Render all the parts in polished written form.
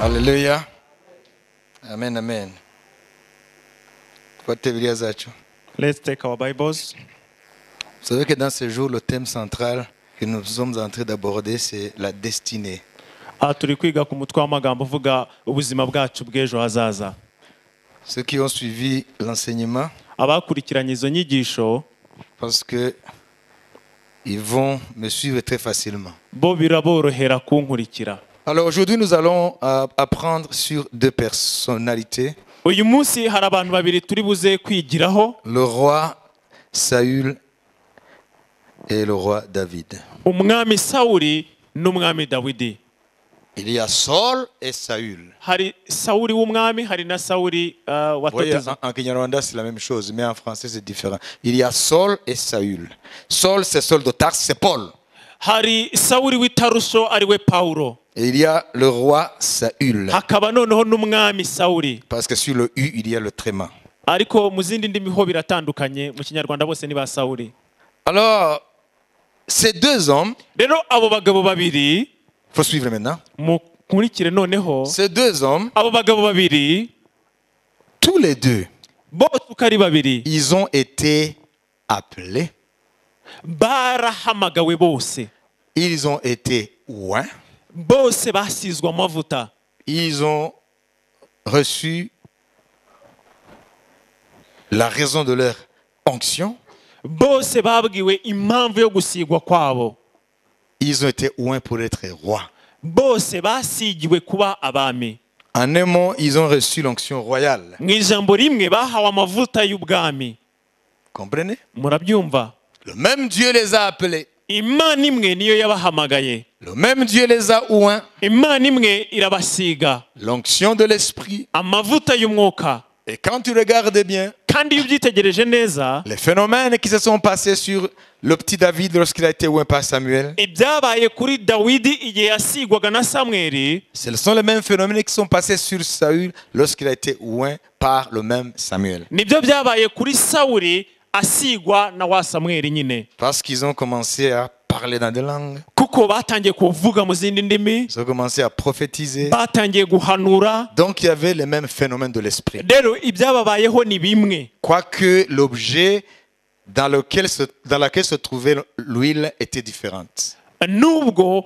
Haleluya. Amen, amen. Dufate Bibiliya zacu. Let's take our Bibles. Vous savez que dans ce jour, le thème central que nous sommes en train d'aborder, c'est la destinée. Aha turi kwiga ku mutwe w'amagambo uvuga ubuzima bwacu bw'ejo hazaza. Ceux qui ont suivi l'enseignement, Abakurikiranye izo nyigisho, parce que ils vont me suivre très facilement. Bo biraborohera kunkurikira. Alors aujourd'hui, nous allons apprendre sur deux personnalités. Uyu munsi hari abantu babiri turi buze kwigiraho. Le roi Saül et le roi David. Umwami Sawuli n'umwami Dawidi. Il y a Saul et Saül. Hari Sawuli w'umwami, hari na Sawuli Vous voyez, watoteza. en Kinyarwanda, c'est la même chose, mais en français, c'est différent. Il y a Saul et Saül. Saul, c'est Saul de Tarse, c'est Paul. Hari Sawuli w'i Taruso, ariwe Pawulo. Et il y a le roi Saül. Hakaba noneho n'umwami Sawuli. Parce que sur le U, il y a le tréma. Ariko mu zindi ndimi ho biratandukanye, mu Kinyarwanda bose ni ba Sawuli. Alors, ces deux hommes, Rero abo bagabo babiri, il faut suivre maintenant. Mukurikire noneho. Ces deux hommes, Abo bagabo babiri, tous les deux, bose uko ari babiri, ils ont été appelés. Barahamagawe bose. Ils ont été oints. Bose basizwe amavuta. Ils ont reçu la raison de leur onction. Bose babwiwe impamvu yo gusigwa kwabo. Ils ont été oints pour être rois. Bose basigiwe kuba abami. En un mot, ils ont reçu l'onction royale. Mu ijambo rimwe bahawe amavuta y'ubwami. Comprenez? Murabyumva? Le même Dieu les a appelés. Imana imwe niyo yabahamagaye. Le même Dieu les a oints. Imana imwe irabasiga. L'onction de l'esprit. Amavuta y'umwuka. Et quand tu regardes bien, Kandi iyo ubyitegereje neza, les phénomènes qui se sont passés sur le petit David lorsqu'il a été oint par Samuel, ibyabaye kuri Dawidi igihe yasigwaga na Samweli, ce sont les mêmes phénomènes qui sont passés sur Saül lorsqu'il a été oint par le même Samuel. Nibyo byabaye kuri Sawuli asigwa na wa Samweli nyine. Parce qu'ils ont commencé à parler dans des langues, Kuko batangiye kuvuga mu zindi ndimi, ils ont commencé à prophétiser. Batangiye guhanura. Donc il y avait les mêmes phénomènes de l'esprit. Rero ibyababayeho ni bimwe. Quoique l'objet dans lequel se trouvait l'huile était différente. Nubwo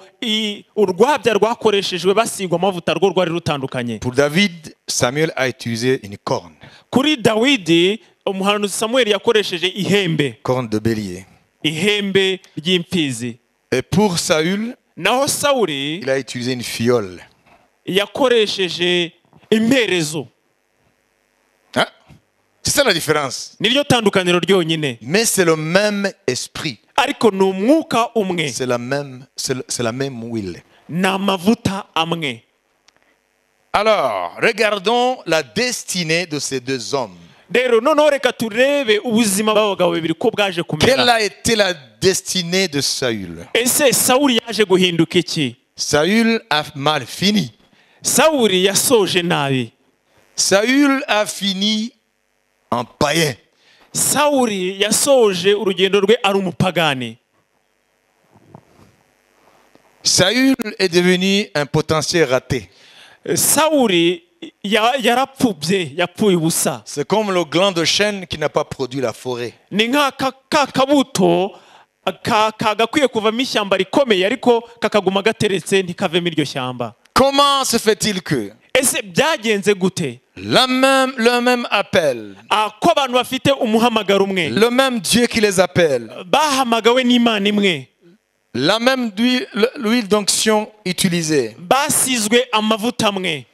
urwabya rwakoreshejwe basigwa amavuta rwo rwari rutandukanye. Pour David, Samuel a utilisé une corne, Kuri Dawidi, umuhanuzi Samuel yakoresheje ihembe, corne de bélier. Ihembe ry'imfizi. Et pour Saül, Naho Sawuli, il a utilisé une fiole. Yakoresheje imperezo. Hein? C'est ça la différence. Niryo tandukaniro ryonyine. Mais c'est le même esprit. Ariko ni umwuka umwe. C'est la même huile. Ni amavuta amwe. Alors, regardons la destinée de ces deux hommes. Rero noneho reka turebe ubuzima bw'abagabo babiri ko bwaje Quelle kumera. A été la destinée de Saül? Ese Sawuli yaje guhinduka iki? Saül a mal fini. Sawuli yasoje nabi. Saül a fini en païen. Sawuli yasoje urugendo rwe ari umupagani. Saül est devenu un potentiel raté. Sawuli yarapfubye, yapfuye ubusa. C'est comme le gland de chêne qui n'a pas produit la forêt. Ni nka ka kabuto kagakwiye kuvamo ishyamba rikomeye, ariko kakaguma gateretse ntikavemo iryo shyamba. Comment se fait-il que Ese byagenze gute le même appel, ko abantu bafite umuhamagaro umwe, le même Dieu qui les appelle, bahamagawe n'Imana imwe, la même l'huile d'onction utilisée, basizwe amavuta amwe,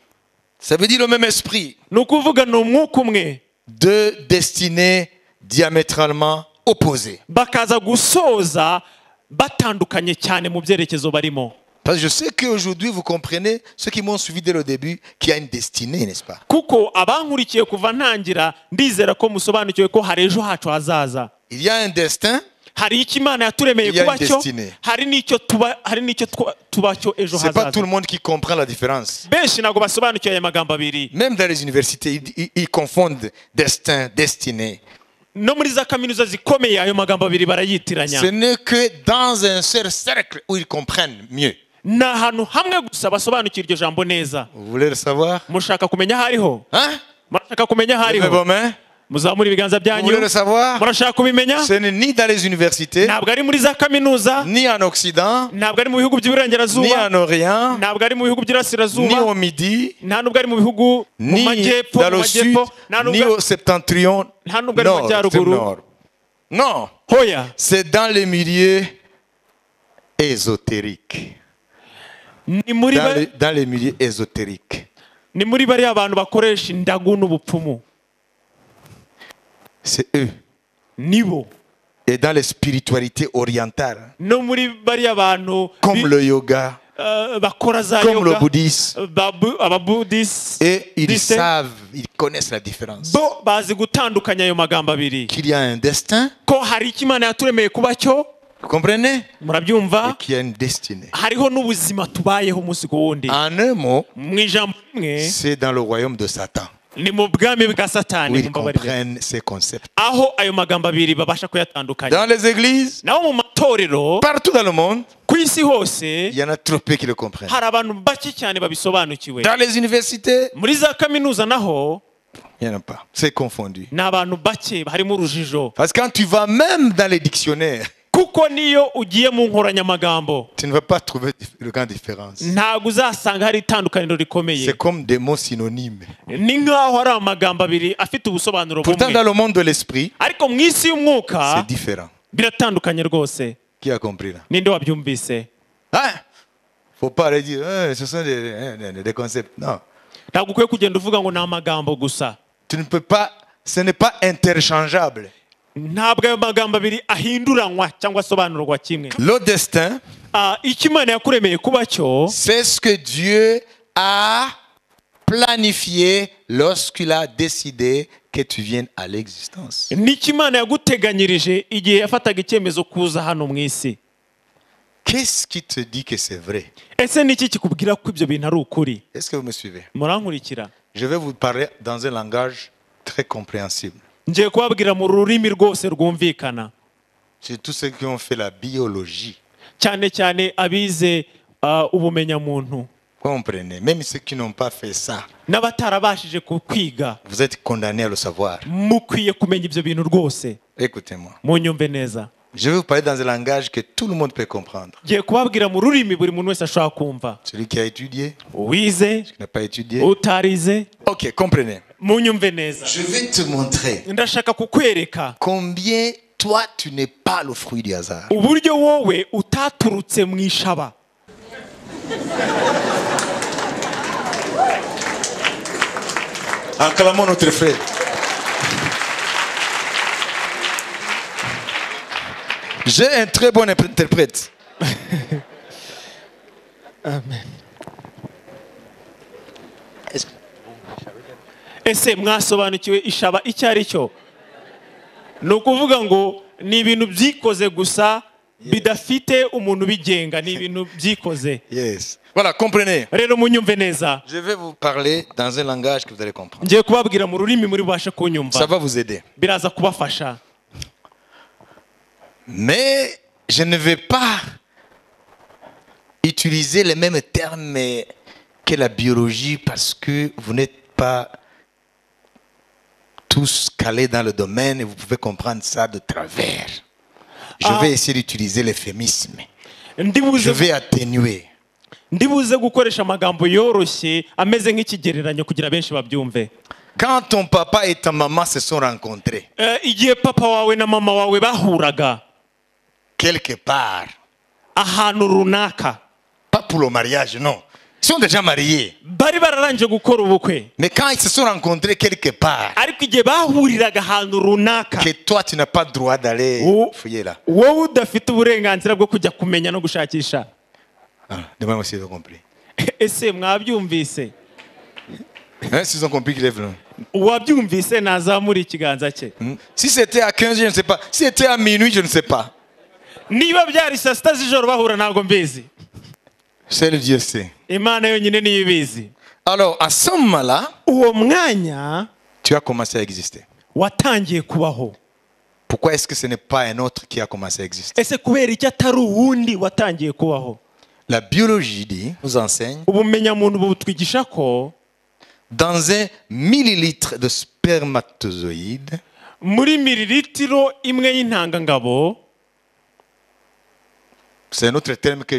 ça veut dire le même esprit, ni ukuvuga ni umwuka umwe, deux destinées diamétralement opposées? Bakaza gusoza batandukanye cyane mu byerekezo barimo? Parce que je sais qu'aujourd'hui, vous comprenez, ceux qui m'ont suivi dès le début, qu'il y a une destinée, n'est-ce pas? Kuko abankurikiye kuva ntangira, ndizera ko musobanukiwe ko hari ejo hacu hazaza. Il y a un destin, Hari icyo Imana yaturemeye Il y a kuba une cyo, destinée. hari n'icyo tuba, hari n'icyo tuba cyo ejo C'est pas hazaza. tout le monde qui comprend la différence. Benshi ntabwo basobanukiwe aya magambo abiri. Même dans les universités, ils confondent destin, destinée. No muri za kaminuza zikomeye ayo magambo abiri barayitiranya. Ce n'est que dans un seul cercle où ils comprennent mieux. Ni ahantu hamwe gusa basobanukira iryo jambo neza. Vous voulez le savoir? Mushaka kumenya aho ariho? Hein? Murashaka kumenya aho Levez ariho? vos mains. Muzamure ibiganza Vous byanyu. voulez le savoir? Murashaka kubimenya? Ce n'est ni dans les universités, Ntabwo ari muri za kaminuza, ni en Occident, ntabwo ari mu bihugu ni by'iburengerazuba, en Orient, ntabwo ari mu bihugu ni by'irasirazuba, au Midi, nta nubwo ari mu bihugu mu ni majyepfo, dans mu le sud, majyepfo, nta ni nubwo au septentrion, nta nubwo ari mu nord, majyaruguru. nord. Non, Hoya, c'est dans les milieux ésotériques. Ni muri Dans les milieux ésotériques. Ni muri bariya bantu bakoresha indagu n'ubupfumu. C'est eux. Nibo. Et dans les spiritualités orientales, No muri bariya bantu comme le yoga, bakora za comme le yoga, bouddhisme. Ababudisite. Et ils savent, ils connaissent la différence. Bo bazi gutandukanya ayo magambo abiri. Qu'il y a un destin, Ko hari icyo Imana yaturemeye kuba cyo. vous comprenez? Murabyumva? Et qu'il y a une destinée. Hariho n'ubuzima tubayeho umunsi ku wundi. En un mot, Mu ijambo rimwe, c'est dans le royaume de Satan ni mu bwami bwa où Satani, ils mumbabarire. comprennent ces concepts. Aho ayo magambo abiri babasha kuyatandukanya. Dans les églises, Naho mu matorero, partout dans le monde, ku isi hose, il y en a trop peu qui le comprennent. hari abantu bake cyane babisobanukiwe. Dans les universités, Muri za kaminuza naho, il n'y en a pas. C'est confondu. ni abantu bake harimo urujijo. Parce que quand tu vas même dans les dictionnaires, Kuko niyo ugiye mu nkoranyamagambo, tu ne vas pas trouver de grande différence. ntabwo uzasanga hari itandukaniro rikomeye. C'est comme des mots synonymes. Ni nk'aho ari amagambo abiri afite ubusobanuro Pourtant, bumwe. dans le monde de l'esprit, Ariko mu isi y'umwuka, c'est différent. biratandukanye rwose. Qui a compris là? Ninde wabyumvise? Hein? Faut pas aller dire, ce sont des concepts. Non. Ntabwo ukwiye kugenda uvuga ngo ni amagambo gusa. Tu ne peux pas, ce n'est pas interchangeable. Ntabwo ayo magambo abiri ahinduranywa cyangwa asobanurwa kimwe. Le destin, Icyo Imana yakuremeye kuba cyo, c'est ce que Dieu a planifié lorsqu'il a décidé que tu viennes à l'existence. Nicyo Imana yaguteganyirije igihe yafataga icyemezo kuza hano mu isi. Qu'est-ce qui te dit que c'est vrai? Ese niki kikubwira ko ibyo bintu ari ukuri? Est-ce que vous me suivez? Murankurikira? Je vais vous parler dans un langage très compréhensible. Ngiye kubabwira mu rurimi rwose rwumvikana. C'est tous ceux qui ont fait la biologie. Cyane cyane abize ubumenyamuntu. Comprenez, même ceux qui n'ont pas fait ça, N'abatarabashije kwiga, vous êtes condamnés à le savoir. mukwiye kumenya ibyo bintu rwose. Écoutez-moi. Munyumve neza. Je vais vous parler dans un langage que tout le monde peut comprendre. Ngiye kubabwira mu rurimi buri muntu wese ashobora kumva. Celui qui a étudié, Uwize, celui qui n'a pas étudié. utarize. Ok, comprenez. Munyumve neza. Je vais te montrer Ndashaka kukwereka combien toi tu n'es pas le fruit du hasard. uburyo wowe utaturutse mu ishaba. Acclamons notre frère. J'ai un très bon interprète. Amen. Ese mwasobanukiwe ishaba icyo ari cyo? Ni ukuvuga ngo ni ibintu byikoze gusa bidafite umuntu ubigenga, ni ibintu byikoze. Yes. Voilà, comprenez. Rero munyumve neza. Je vais vous parler dans un langage que vous allez comprendre. Ngiye kubabwira mu rurimi muri bubashe kunyumva. Ça va vous aider. Biraza kubafasha. Mais je ne vais pas utiliser les mêmes termes que la biologie parce que vous n'êtes pas tous calés dans le domaine et vous pouvez comprendre ça de travers. Je vais essayer d'utiliser l'euphémisme. Je vais atténuer. Ndibuze gukoresha amagambo yoroshye ameze nk'ikigereranyo kugira benshi babyumve. Quand ton papa et ta maman se sont rencontrés, Igihe papa wawe na mama wawe bahuraga, quelque part, ahantu runaka, pas pour le mariage, non. Ils sont déjà mariés. Bari bararangije gukora ubukwe. Mais quand ils se sont rencontrés quelque part, Ariko igihe bahuriraga ahantu runaka, que toi tu n'as pas droit d'aller fouiller là. Wowe udafite uburenganzira bwo kujya kumenya no gushakisha. Ah, demande-moi s'ils ont compris. Ese mwabyumvise? Hein, s'ils ont compris qu'il est venu. Uwabyumvise nazamura ikiganza cye. Si c'était à 15h, je ne sais pas. Si c'était à minuit, je ne sais pas. Niba byari saa sita z'ijoro bahura ntabwo mbizi. Seul Dieu sait. Imana yonyine niyo ibizi. Alors, à ce moment-là, uwo mwanya, tu as commencé à exister. Watangiye kubaho. Pourquoi est-ce que ce n'est pas un autre qui a commencé à exister? Ese kubera iki atari uwundi watangiye kubaho? La biologie dit, nous enseigne, Ubumenyamuntu butwigisha ko dans un millilitre de spermatozoïdes, muri mililitiro imwe y'intangangabo, c'est un autre terme que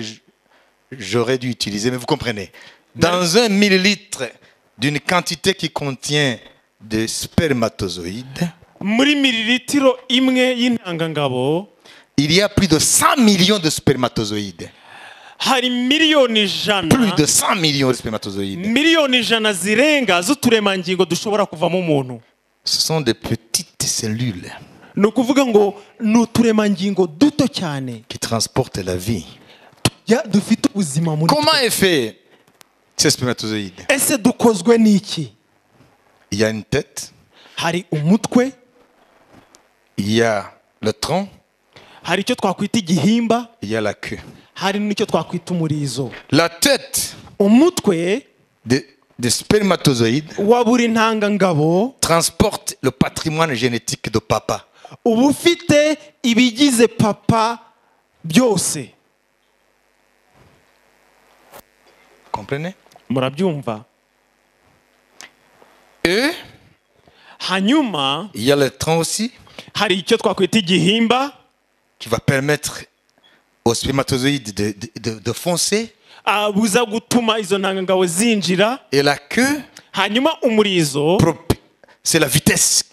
j'aurais dû utiliser, mais vous comprenez. Dans un millilitre d'une quantité qui contient des spermatozoïdes, muri mililitiro imwe y'intangangabo, il y a plus de 100 millions de spermatozoïdes. Hari miliyoni ijana, Plus de 100 millions de spermatozoïdes. Miliyoni ijana zirenga z'uturemangingo dushobora kuvamo umuntu. Ce sont des petites cellules Ni ukuvuga ngo ni uturemangingo duto cyane qui transportent la vie. Ya dufite ubuzima muri Comment twe. est fait ces spermatozoïdes? Ese dukozwe n'iki? Il y a une tête, Hari umutwe, il y a le tronc, hari icyo twakwita igihimba, il y a la queue. Hari n'icyo twakwita umurizo. La tête Umutwe des spermatozoïdes wa buri ntangangabo transporte le patrimoine génétique de papa. Uba ufite ibigize papa byose. Comprenez? Murabyumva? Et Hanyuma il y a le tronc aussi hari icyo twakwita igihimba qui va permettre aux spermatozoïdes de foncer. Buza gutuma izo ntangangabo zinjira. Et la queue, Hanyuma umurizo c'est la vitesse,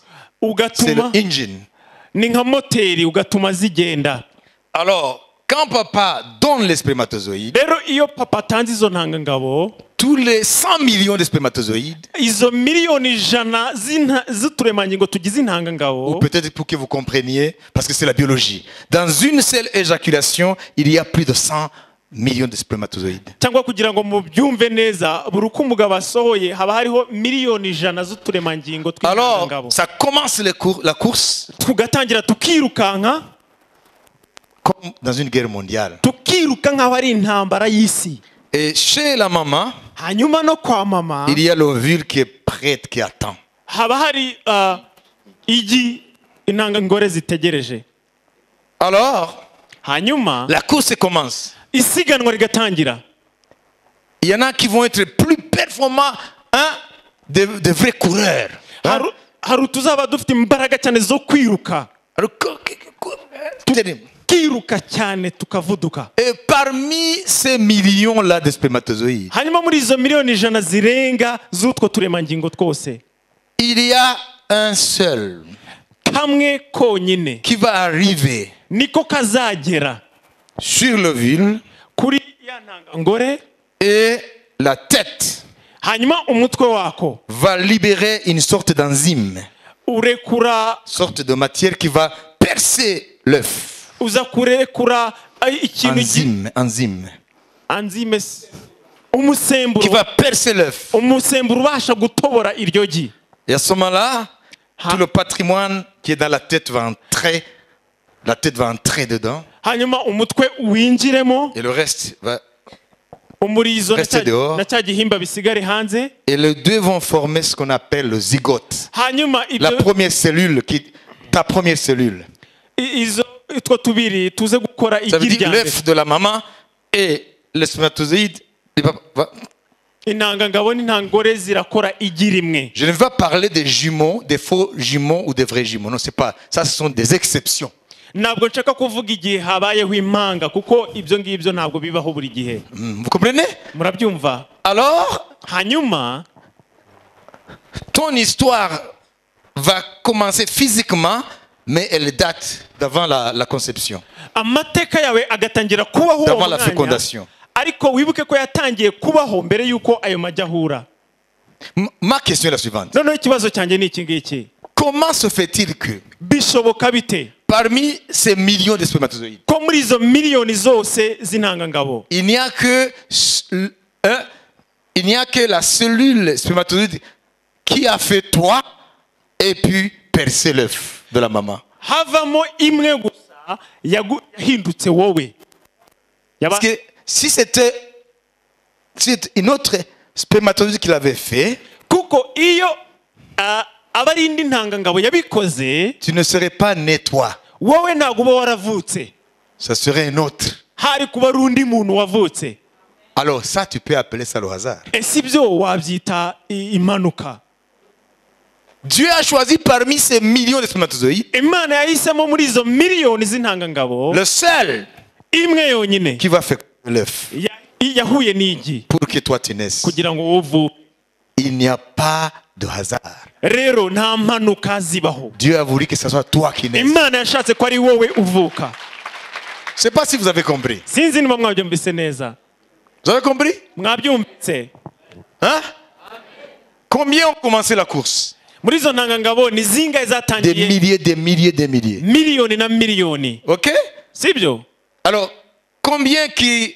c'est ugatuma le engine. Ni nka moteri ugatuma zigenda. Alors, quand papa donne les spermatozoïdes, Rero iyo papa atanze izo ntangangabo, tous les 100 millions de spermatozoïdes, izo miliyoni ijana z'uturemangingo tugize intangangabo, ou peut-être pour que vous compreniez, parce que c'est la biologie, dans une seule éjaculation, il y a plus de 100 millions de spermatozoïdes. Cyangwa kugira ngo mubyumve neza, buri uko umugabo asohoye haba hariho miliyoni ijana z'uturemangingo Alors, tw'intangangabo. ça commence la course Tugatangira tukirukanka comme dans une guerre mondiale. Tukiruka nk'aho ari intambara y'isi. Et chez la maman, Hanyuma no kwa mama, il y a l'ovule qui est prête, qui attend. Haba hari igi intangangore zitegereje. Alors, Hanyuma la course commence. Isiganwa rigatangira. Il y en a qui vont être plus performants, hein, des vrais coureurs. Hein? Hari utuzaba dufite imbaraga cyane zo kwiruka. Alors, terrible. Tukiruka cyane tukavuduka. Et parmi ces millions-là de spermatozoïdes, Hanyuma muri izo miliyoni ijana zirenga z'utwo turemangingo twose, il y a un seul kamwe konyine qui va arriver niko kazagera sur l'ovule kuri ya ntangangore, et la tête hanyuma umutwe wako va libérer une sorte d'enzyme, urekura sorte de matière qui va percer l'œuf. Uza kurekura ikintu Enzyme, enzyme. Enzyme umusemburo Qui va percer l'œuf. Umusemburo ubasha gutobora iryo gi. Et à ce moment-là, tout le patrimoine qui est dans la tête va entrer, la tête va entrer dedans. Hanyuma umutwe winjiremo. Et le reste va Umurizo rester dehors. Na cya gihimba bisigare hanze. Et les deux vont former ce qu'on appelle le zygote. Hanyuma La ibyo première cellule, ta première cellule. Izo utwo tubiri tuze gukora Ça veut igi dire rya mbere. l'œuf de la maman et le spermatozoïde du papa. Va. Intangangabo n'intangore zirakora igi rimwe. Je ne vais pas parler des jumeaux, des faux jumeaux ou des vrais jumeaux. Non, c'est pas. Ça, ce sont des exceptions. Ntabwo nshaka kuvuga igihe habayeho impanga kuko ibyo ngibyo ntabwo bibaho buri gihe. Vous comprenez? Murabyumva? Alors, Hanyuma ton histoire va commencer physiquement, mais elle date d'avant la conception. Amateka yawe agatangira kubaho uwo D'avant la mwanya, fécondation. Ariko wibuke ko yatangiye kubaho mbere y'uko ayo magi ahura. Ma question est la suivante. Noneho ikibazo cyanjye ni iki ngiki. Comment se fait-il que Bishoboka bite parmi ces millions de spermatozoïdes, ko muri izo miliyoni zose z'intangangabo, il n'y a que il n'y a que la cellule spermatozoïde qui a fait toi et puis percer l'œuf de la maman? Havamo imwe gusa yahindutse wowe? Parce que si c'était une autre spermatozoïde qui l'avait fait, Kuko iyo aba ari indi ntangangabo yabikoze, tu ne serais pas né toi. Wowe ntabwo uba waravutse. Ça serait un autre. Hari kuba ari undi muntu wavutse. Alors ça, tu peux appeler ça le hasard. Ese ibyo wabyita impanuka? Dieu a choisi parmi ces millions de spermatozoïdes Imana yahisemo muri izo miliyoni z'intangangabo le seul imwe yonyine qui va faire l'œuf yahuye n'igi pour que toi tu naisses. Kugira ngo wowe uvuke. Il n'y a pas de hasard. Rero nta mpanuka zibaho. Dieu a voulu que ce soit toi qui naisses. Imana yashatse ko ari wowe uvuka. Je ne sais pas si vous avez compris. Sinzi niba mwabyumvise neza. Vous avez compris? Mwabyumvise? Hein? Combien ont commencé la course? Muri izo ntangangabo ni zingahe Des zatangiye? Milliers, des milliers, des milliers. Miliyoni na miliyoni. Ok? Sibyo? Alors, combien qui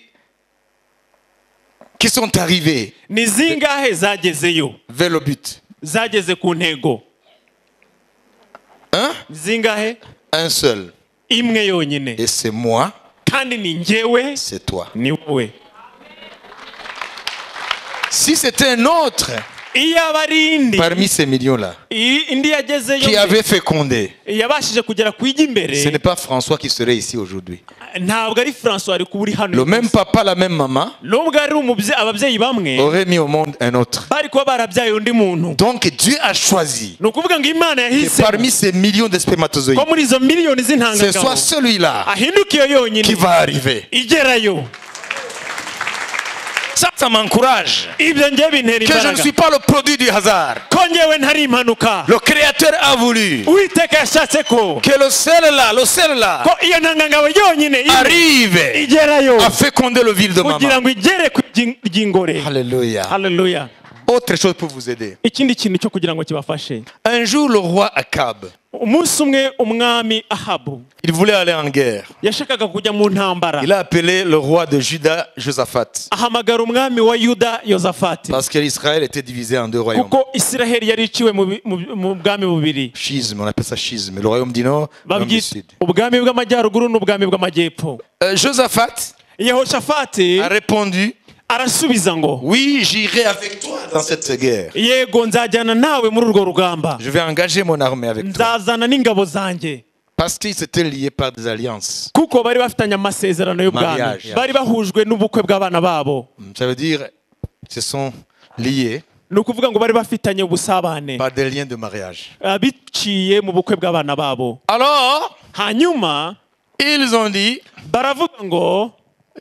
sont arrivés Ni zingahe zagezeyo? Vers le but? Zageze ku ntego. Hein? Ni zingahe? Un seul. Imwe yonyine. Et c'est moi, Kandi ni njyewe, c'est toi. Ni wowe. Si c'était un autre Iyo aba ari indi, parmi ces millions-là indi yagezeyo qui avait fécondé, yabashije kugera ku ijya imbere, ce n'est pas François qui serait ici aujourd'hui. Ntabwo ari François ari kuba uri hano. Le même papa, la même maman Nubwo ari ababyeyi bamwe aurait mis au monde un autre. Bari kuba barabyaye undi muntu. Donc Dieu a choisi Ni ukuvuga ngo Imana que yahisemo parmi ces millions de spermatozoïdes, ko muri izo miliyoni ce z'intangangabo soit celui-là ahinduka iyo yonyine qui va arriver. Igerayo. Ça, ça m'encourage. Ibyo njye bintera Que je ne imbaraga. suis pas le produit du hasard. Ko njyewe ntari impanuka. Le Créateur a voulu Uwiteka yashatse ko que le seul là, ko iyo ntangangabo yonyine imwe arrive igerayo à féconder l'ovule de kugira maman. Ngo igere ku ry'ingore. Alléluia. Haleluya. Autre chose pour vous aider. Ikindi kintu cyo kugira ngo kibafashe. Un jour, le roi Akab, Umunsi umwe umwami Ahabu il voulait aller en guerre. Yashakaga kujya mu ntambara. Il a appelé le roi de Juda, Josaphat. Ahamagara umwami wa Yuda Yozafati. Parce que l'Israël était divisé en deux royaumes. Kuko Isiraheli yari iciwe mu bi- mu mu bwami bubiri. Schisme, on appelle ça schisme. Le royaume du nord, le royaume du Babyita sud. Ubwami bw'amajyaruguru n'ubwami bw'amajyepfo. Josaphat Yehoshafati a répondu, arasubiza ngo oui, j'irai avec toi dans cette guerre. Yego nzajyana nawe muri urwo rugamba. Je vais engager mon armée avec toi. Nzazana n'ingabo zanjye. Parce qu'ils s'étaient liés par des alliances. Kuko bari bafitanye amasezerano y'ubwami. Mariage. Bari bahujwe n'ubukwe bw'abana babo. Ça veut dire, ils se sont liés Ni ukuvuga ngo bari bafitanye ubusabane par des liens de mariage. Ah, biciye mu bukwe bw'abana babo. Alors, Hanyuma ils ont dit, baravuga ngo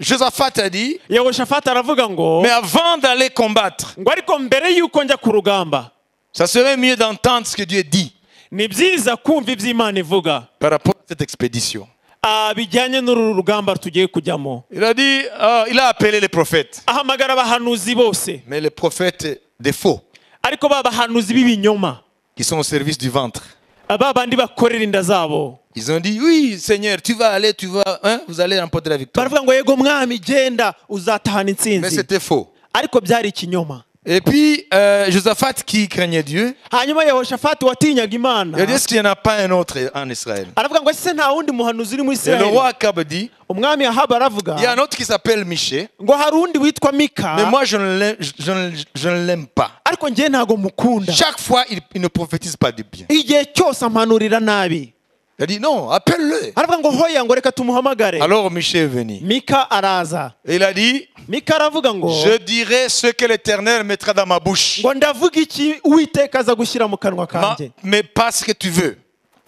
Josaphat a dit, Yehoshafati aravuga ngo mais avant d'aller combattre, ngo ariko mbere y'uko njya ku rugamba ça serait mieux d'entendre ce que Dieu dit ni byiza kumva ibyo Imana ivuga par rapport à cette expédition. Ah, bijyanye n'uru rugamba tugiye kujyamo. Il a dit, il a appelé les prophètes, Ahamagara abahanuzi bose mais les prophètes des faux, ariko ba bahanuzi b'ibinyoma qui sont au service du ventre. Ba bandi bakorera inda zabo. Ils ont dit, oui, Seigneur, tu vas aller, tu vas, hein, vous allez remporter la victoire. Baravuga ngo yego mwami genda uzatahana Mais intsinzi. c'était faux. Ariko byari ikinyoma. Et puis, Josaphat, qui craignait Dieu, Hanyuma Yehoshafati watinyaga Imana il a dit, est-ce qu'il n'y en a pas un autre en Israël? Aravuga ngo ese nta wundi muhanuzi uri mu Et le Isirayeli? roi Akab dit, Umwami Ahabu aravuga il y a un autre qui s'appelle Michée, ngo hari undi witwa Mika mais moi, je ne l'aime pas. Ariko njye ntago mukunda. Chaque fois, il ne prophétise pas du bien. Igihe cyose ampanurira nabi. Il a dit, non, appelle-le. Aravuga ngo hoya ngo reka tumuhamagare. Alors Michée est venu. Mika araza. Et il a dit, Mika aravuga ngo je dirai ce que l'Éternel mettra dans ma bouche. Ngo ndavuga iki Uwiteka aza gushyira mu kanwa kanjye. Mais pas ce que tu veux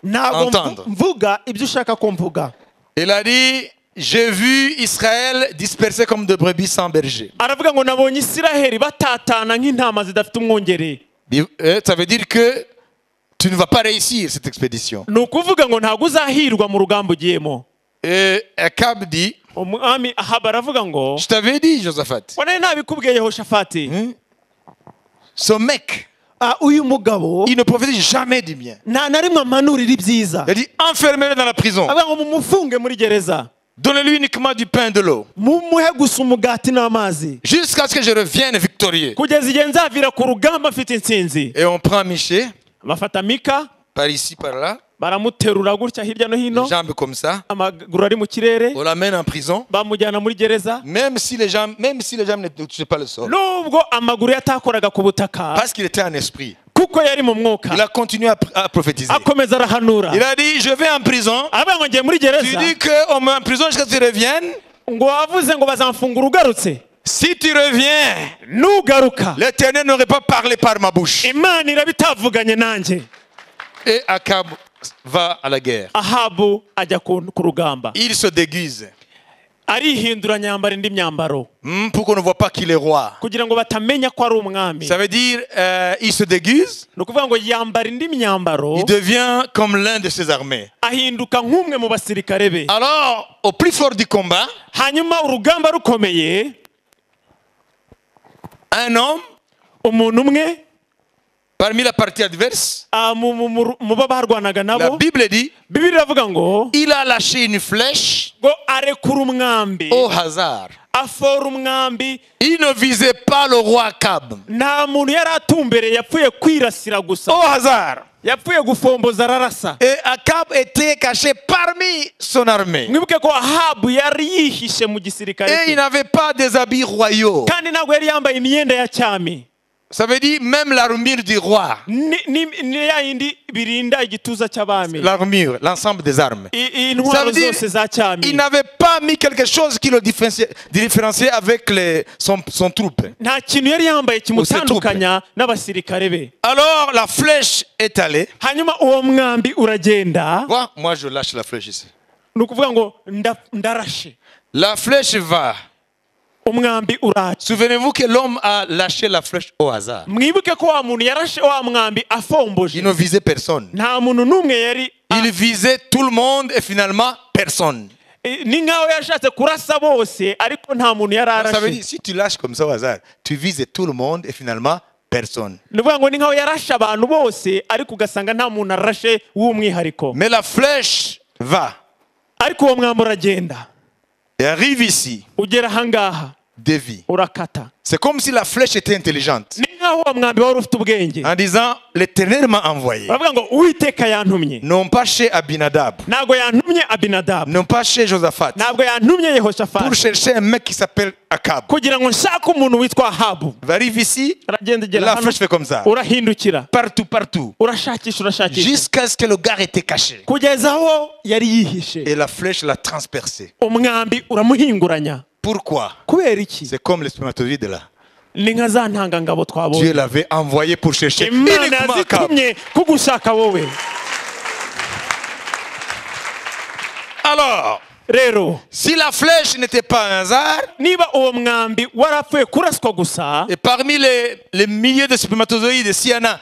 Ntabwo entendre. Mvuga ibyo ushaka ko mvuga. Il a dit, j'ai vu Israël dispersé comme des brebis sans berger. Aravuga ngo nabonye Isiraheli batatana nk'intama zidafite umwungeri. Ça veut dire que tu ne vas pas réussir cette expédition. Ni ukuvuga ngo ntabwo uzahirwa mu rugamba ugiyemo. Et Akab dit, Umwami Ahabu aravuga ngo je t'avais dit, Josaphat, ngo nari nabikubwiye Yehoshafati. Ce mec, Ah, uyu mugabo il ne prophétise jamais du bien. Nta na rimwe ampanurira ibyiza. Il a dit, enfermez-le dans la prison. Avuga ngo mumufunge muri gereza. Donnez-lui uniquement du pain et de l'eau. Mumuhe gusa umugati n'amazi. Jusqu'à ce que je revienne victorieux. Kugeza igihe nzavira ku rugamba mfite intsinzi. Et on prend Michée, Bafata Mika par ici, par là, baramuterura gutya hirya no hino les jambes comme ça. Amaguru ari mu kirere. On l'amène en prison. Bamujyana muri gereza. Même si les jambes ne touchaient pas le sol. Nubwo amaguru yatakoraga ku butaka. Parce qu'il était en esprit. Kuko yari mu mwuka. Il a continué à prophétiser. Akomeza arahanura. Il a dit, je vais en prison. Aravuga ngo ngiye muri Tu gereza. dis qu'on met en prison jusqu'à ce que tu reviennes. Ngo wavuze ngo bazamfungura ugarutse. Si tu reviens, Nugaruka, l'Éternel n'aurait pas parlé par ma bouche. Imana iraba itavuganye nanjye. Et Akab va à la guerre. Ahabu ajya ku rugamba. Il se déguise Arihinduranya, yambara indi myambaro pour qu'on ne voit pas qu'il est roi. Kugira ngo batamenya ko ari umwami. Ça veut dire, il se déguise, Ni ukuvuga ngo yambara indi myambaro, il devient comme l'un de ses armées. Ahinduka nk'umwe mu basirikare be. Alors, au plus fort du combat, Hanyuma urugamba rukomeye, un homme, umuntu umwe parmi la partie adverse, ah, mu bo barwanaga la nabo, Bible dit, Bibiliya iravuga ngo il a lâché une flèche ngo arekura umwambi, au hasard. Afora umwambi. Il ne visait pas le roi Akab. Nta muntu yari atumbereye, yapfuye kwirasira gusa. Au hasard. Yapfuye gufomboza ararasa. Et Akab était caché parmi son armée. Mwibuke ko Ahabu yari yihishe mu gisirikare Et il cye. N'avait pas des habits royaux. Kandi ntabwo yari yambaye imyenda ya cyami. Ça veut dire même l'armure du roi. Ni ya yindi birinda igituza cy'abami. L'armure, l'ensemble des armes. I- intwaro Ça veut dire, zose za cyami. il n'avait pas mis quelque chose qui le différenciait avec son troupe. Nta kintu yari yambaye kimutandukanya n'abasirikare be. Alors la flèche est allée. Hanyuma uwo mwambi uragenda. Vois, moi je lâche la flèche ici. Ni ukuvuga ngo ndarashe. La flèche va. Umwambi uraca. Souvenez-vous que l'homme a lâché la flèche au hasard. Mwibuke ko wa muntu yarashe wa mwambi afomboje. Il ne visait personne. Nta muntu n'umwe yari. Il visait tout le monde et finalement personne. Ni nkaho yashatse kurasa bose ariko nta muntu yari Ça veut arashe. dire, si tu lâches comme ça au hasard, tu vises tout le monde et finalement personne. Ni ukuvuga ngo ni nkaho yarashe abantu bose ariko ugasanga nta muntu arashe w'umwihariko. Mais la flèche va Ariko uwo mwambi uragenda, et arrive ici, ugera ahangaha, dévie. Urakata. C'est comme si la flèche était intelligente. Ni nkaho uwo mwambi wari ufite ubwenge. En disant, l'Éternel m'a envoyé. Baravuga ngo Uwiteka yantumye. Non pas chez Abinadab, Ntabwo yantumye Abinadabu, non pas chez Josaphat, ntabwo yantumye pour Yehoshafati, chercher un mec qui s'appelle Akab. Kugira ngo nshake umuntu witwa Ahabu. Va arrive ici, Aragenda igera la hano, flèche fait comme ça. urahindukira. Partout, partout. Urashakisha, urashakisha, Jusqu'à ce que le gars était caché. Kugeza aho yari yihishe. Et la flèche l'a transpercé. Umwambi uramuhinguranya. Pourquoi? Kubera iki? C'est comme les spermatozoïdes là. Ni nka za ntangangabo Dieu twabonye. L'avait envoyé pour chercher Imana uniquement Akab. yazitumye kugushaka wowe. Alors, Rero, si la flèche n'était pas un hasard, niba uwo mwambi warapfuye kuraswa gusa, et parmi les milliers de spermatozoïdes, s'il y en a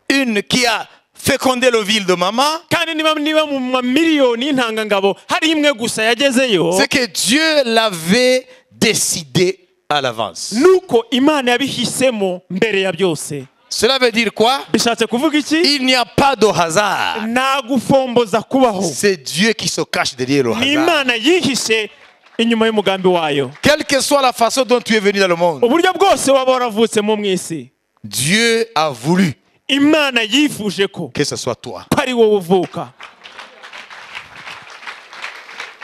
une qui a fécondé l'ovule de maman, kandi niba mu mamiliyoni y'intangangabo hari imwe gusa yagezeyo, c'est que Dieu l'avait décidé à l'avance. Nuko Imana yabihisemo mbere ya byose. Cela veut dire quoi? Bishatse kuvuga iki? Il n'y a pas de hasard. Nta gufomboza kubaho. C'est Dieu qui se cache derrière le Ni hasard. Imana yihishe inyuma y'umugambi wayo. Quelle que soit la façon dont tu es venu dans le monde, Uburyo bwose waba waravutsemo mu isi, Dieu a voulu Imana yifuje ko que ce soit toi. Ko ari wowe uvuka.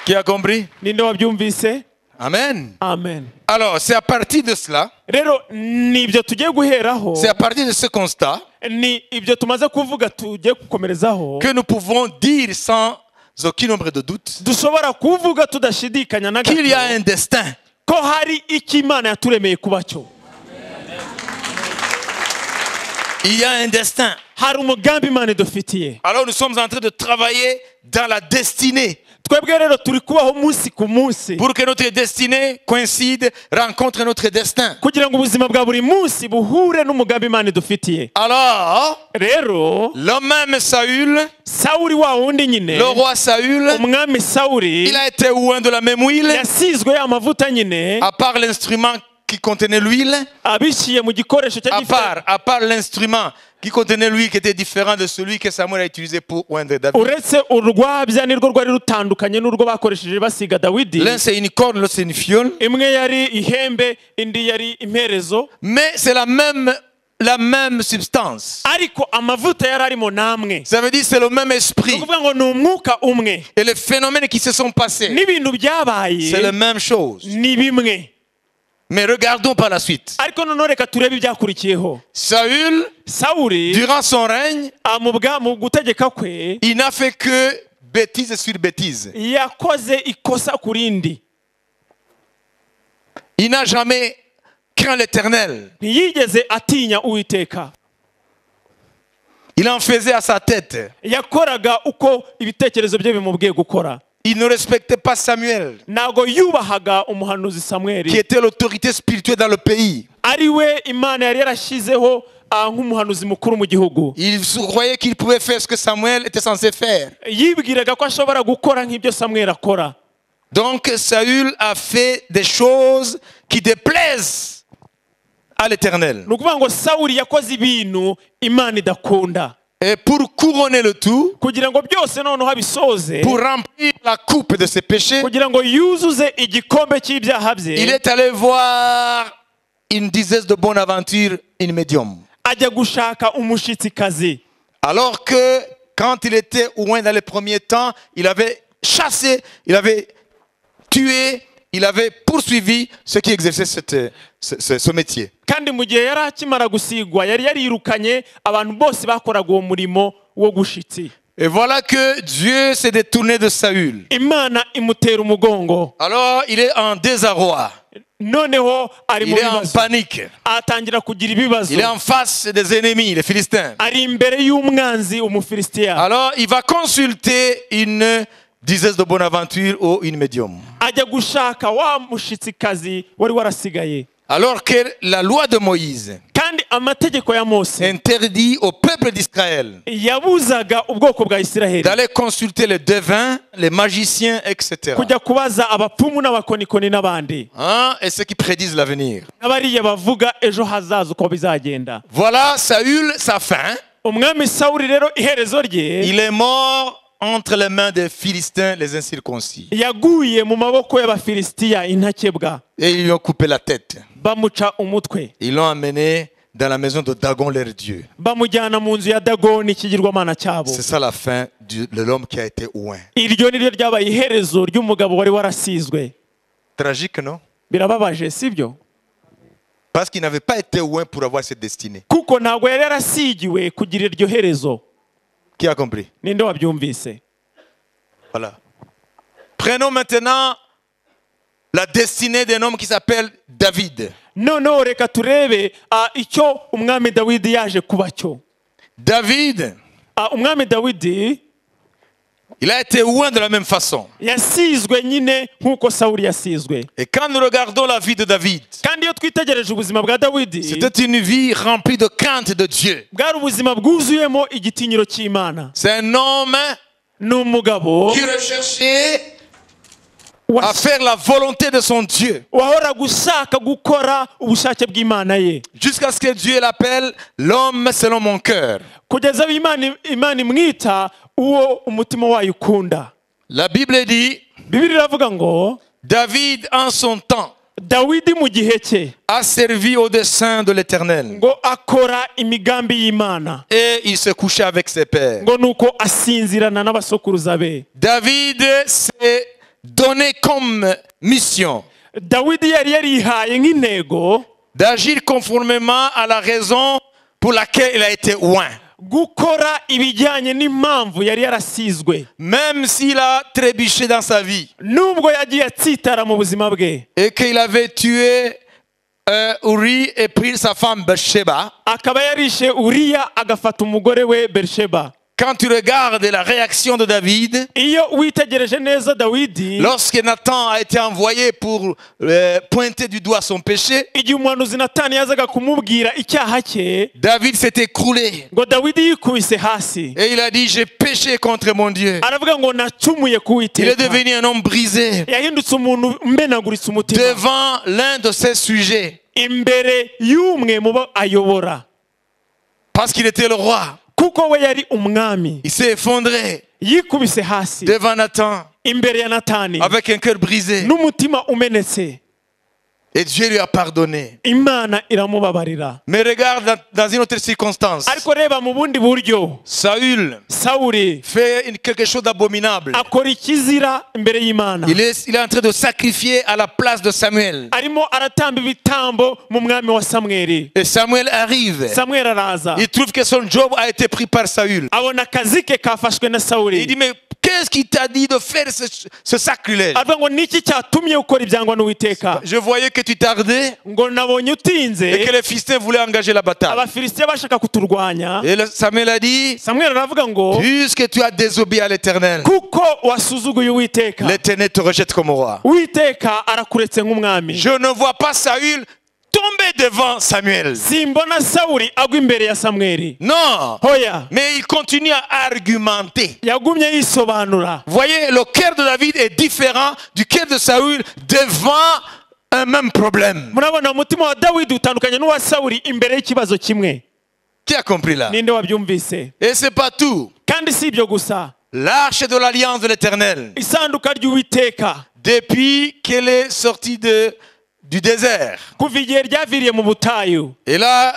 Qui a compris? Ninde wabyumvise? Amen. Amen. Alors, c'est à partir de cela, Rero ni ibyo tugiye guheraho, c'est à partir de ce constat ni ibyo tumaze kuvuga tugiye gukomerezaho, que nous pouvons dire sans aucune ombre de doute dushobora kuvuga tudashidikanya na qu'il y a gato un destin. Ko hari icyo Imana yaturemeye kuba cyo. Il y a un destin. Hari umugambi Imana idufitiye. Alors nous sommes en train de travailler dans la destinée Twebwe rero turi kubaho umunsi ku munsi pour que notre destinée coïncide, rencontre notre destin. Kugira ngo ubuzima bwa buri munsi buhure n'umugambi Imana idufitiye. Alors, Rero le même Saül, Sawuli wa wundi nyine, le roi Saül, umwami Sawuli, il a été oint de la même huile, yasizwe ya mavuta nyine, à part l'instrument qui contenait l'huile, abishiye mu gikoresho cya à gifite part, à part l'instrument qui contenait l'huile qui était différent de celui que Samuel a utilisé pour oindre David. Uretse urwabya nirwo rwari rutandukanye n'urwo bakoresheje basiga Dawidi. L'un c'est une corne, l'autre c'est une fiole. Imwe yari ihembe indi yari imperezo. Mais c'est la même substance. Ariko amavuta yari arimo namwe. Ça veut dire c'est le même esprit. Ni ukuvuga ngo ni umwuka umwe. Et les phénomènes qui se sont passés, N'ibintu byabaye c'est la même chose. Ni bimwe. Mais regardons par la suite. Ariko noneho reka turebe ibyakurikiyeho. Saül, Sawuli, durant son règne, mu mu gutegeka kwe, il n'a fait que bêtise sur bêtise. Yakoze ikosa ku rindi. Il n'a jamais craint l'Éternel. Ntiyigeze atinya Uwiteka. Il en faisait à sa tête. Yakoraga uko ibitekerezo bye bimubwiye gukora. Il ne respectait pas Samuel, Ntabwo yubahaga umuhanuzi Samweli, qui était l'autorité spirituelle dans le pays. Ari we Imana yari yarashyizeho nk'umuhanuzi mukuru mu gihugu. Il croyait qu'il pouvait faire ce que Samuel était censé faire. Yibwiraga ko ashobora gukora nk'ibyo Samweli akora. Donc Saül a fait des choses qui déplaisent à l'Éternel. Ni ukuvuga ngo Sawuli yakoze ibintu Imana idakunda. Et pour couronner le tout, Kugira ngo byose noneho abisoze, pour remplir la coupe de ses péchés, kugira ngo yuzuze igikombe cy'ibyaha bye, il est allé voir une diseuse de bonne aventure, une médium. Ajya gushaka umushitsikazi. Alors que quand il était oint dans les premiers temps, il avait chassé, il avait tué, il avait poursuivi ceux qui exerçaient ce métier. Kandi mu gihe yari akimara gusigwa yari yarirukanye abantu bose bakoraga uwo murimo wo gushitsi. Et voilà que Dieu s'est détourné de Saül. Imana imutera umugongo. Alors il est en désarroi, Noneho ari mu il est en bibazo. Panique, Atangira kugira ibibazo. Il est en face des ennemis, les Philistins. Ari imbere y'umwanzi Umufilisitiya. Alors il va consulter une diseuse de bonne aventure ou une médium. Ajya gushaka wa mushitsikazi wari warasigaye. Alors que la loi de Moïse Kandi amategeko ya Mose interdit au peuple d'Israël yabuzaga ubwoko bwa Isiraheli d'aller consulter les devins, les magiciens, etc. kujya kubaza abapfumu n'abakonikoni n'abandi. Hein, et ceux qui prédisent l'avenir. N'abariya bavuga ejo hazaza uko bizagenda. Voilà Saül, sa fin. Umwami Sawuli rero iherezo rye, Il est mort entre les mains des Philistins, les incirconcis. Yaguye mu maboko y'Abafilisitiya intakebwa. Et ils lui ont coupé la tête. Bamuca umutwe. Ils l'ont amené dans la maison de Dagon, leur dieu. Bamujyana mu nzu ya Dagoni ikigirwamana cyabo. C'est ça la fin de l'homme qui a été oint. Iryo ni ryo ryabaye iherezo ry'umugabo wari warasizwe. Tragique, non? Birababaje sibyo? Parce qu'il n'avait pas été oint pour avoir cette destinée. Kuko ntabwo yari yarasigiwe kugira iryo herezo. Qui a compris? Ninde wabyumvise? Voilà. Prenons maintenant la destinée d'un homme qui s'appelle David. Noneho reka turebe icyo umwami Dawidi yaje kuba cyo. David, Umwami Dawidi il a été oint de la même façon. Yasizwe nyine nk'uko Sawuli yasizwe. Et quand nous regardons la vie de David, Kandi iyo twitegereje ubuzima bwa Dawidi, c'était une vie remplie de crainte de Dieu. Bwari ubuzima bwuzuyemo igitinyiro cy'Imana. C'est un homme Ni umugabo qui recherchait à faire la volonté de son Dieu. Wahoraga ushaka gukora ubushake bw'Imana ye. Jusqu'à ce que Dieu l'appelle l'homme selon mon cœur. Kugeza aho Imana Imana imwita uwo umutima wayo ukunda. La Bible dit, Bibiliya iravuga ngo David en son temps Dawidi mu gihe cye a servi au dessein de l'Éternel. Ngo akora imigambi y'Imana. Et il se couchait avec ses pères. Ngo nuko asinzirana n'abasokuruza be. David s'est donné comme mission Dawidi yari yarihaye nk'intego d'agir conformément à la raison pour laquelle il a été oint. Gukora ibijyanye n'impamvu yari yarasizwe. Même s'il a trébuché dans sa vie Nubwo yagiye atsitara mu buzima bwe et qu'il avait tué Uri et pris sa femme Bathsheba, akaba yarishe Uriya agafata umugore we Bersheba, quand tu regardes la réaction de David, iyo witegereje neza Dawidi, lorsque Nathan a été envoyé pour pointer du doigt son péché, igihe umuhanuzi Natani yazaga kumubwira icyaha cye, David s'est écroulé ngo Dawidi yikubise hasi et il a dit, j'ai péché contre mon Dieu. Aravuga ngo nacumuye ku Il est Uwiteka. devenu un homme brisé Yahindutse umuntu umenaguritse umutima devant l'un de ses sujets imbere y'umwe mu bo ayobora. Parce qu'il était le roi. Kuko we yari umwami. Il s'est effondré Yikubise hasi devant Nathan imbere ya Natani avec un cœur brisé. N'umutima umenetse. Et Dieu lui a pardonné. Imana iramubabarira. Mais regarde dans une autre circonstance. Ariko reba mu bundi buryo. Saül Sawuli fait quelque chose d'abominable. Akora ikizira imbere y'Imana. Il est en train de sacrifier à la place de Samuel. Arimo aratamba ibitambo mu mwami wa Samweli. Et Samuel arrive. Samweli araza. Il trouve que son job a été pris par Saül. Abona akazi ke kafashwe na Sawuli. Il dit, mais qu'est-ce Qu'est-ce qui t'a dit de faire ce sacrilège? Aravuga ngo niki cyatumye ukora ibyangwa n'Uwiteka? Je voyais que tu tardais Ngo nabonye utinze et que les Philistins voulaient engager la bataille. Abafilisitiya bashaka kuturwanya. Et Samuel a dit, Samweli aravuga ngo puisque tu as désobéi à l'Éternel, kuko wasuzuguye Uwiteka, l'Éternel te rejette comme roi. Uwiteka arakuretse nk'umwami. Je ne vois pas Saül tomber devant Samuel. Simbona Sawuli agwa imbere ya Samweli. Non, Hoya. Mais il continue à argumenter. Yagumye yisobanura. Voyez, le cœur de David est différent du cœur de Saül devant un même problème. Murabona umutima wa Dawidi utandukanye n'uwa Sawuli imbere y'ikibazo kimwe. Qui a compris là? Ninde wabyumvise? Et c'est pas tout. Kandi si ibyo gusa. L'arche de l'alliance de l'Éternel, Isanduka ry'Uwiteka, depuis qu'elle est sortie du désert, kuva igihe ryaviriye mu butayu, elle a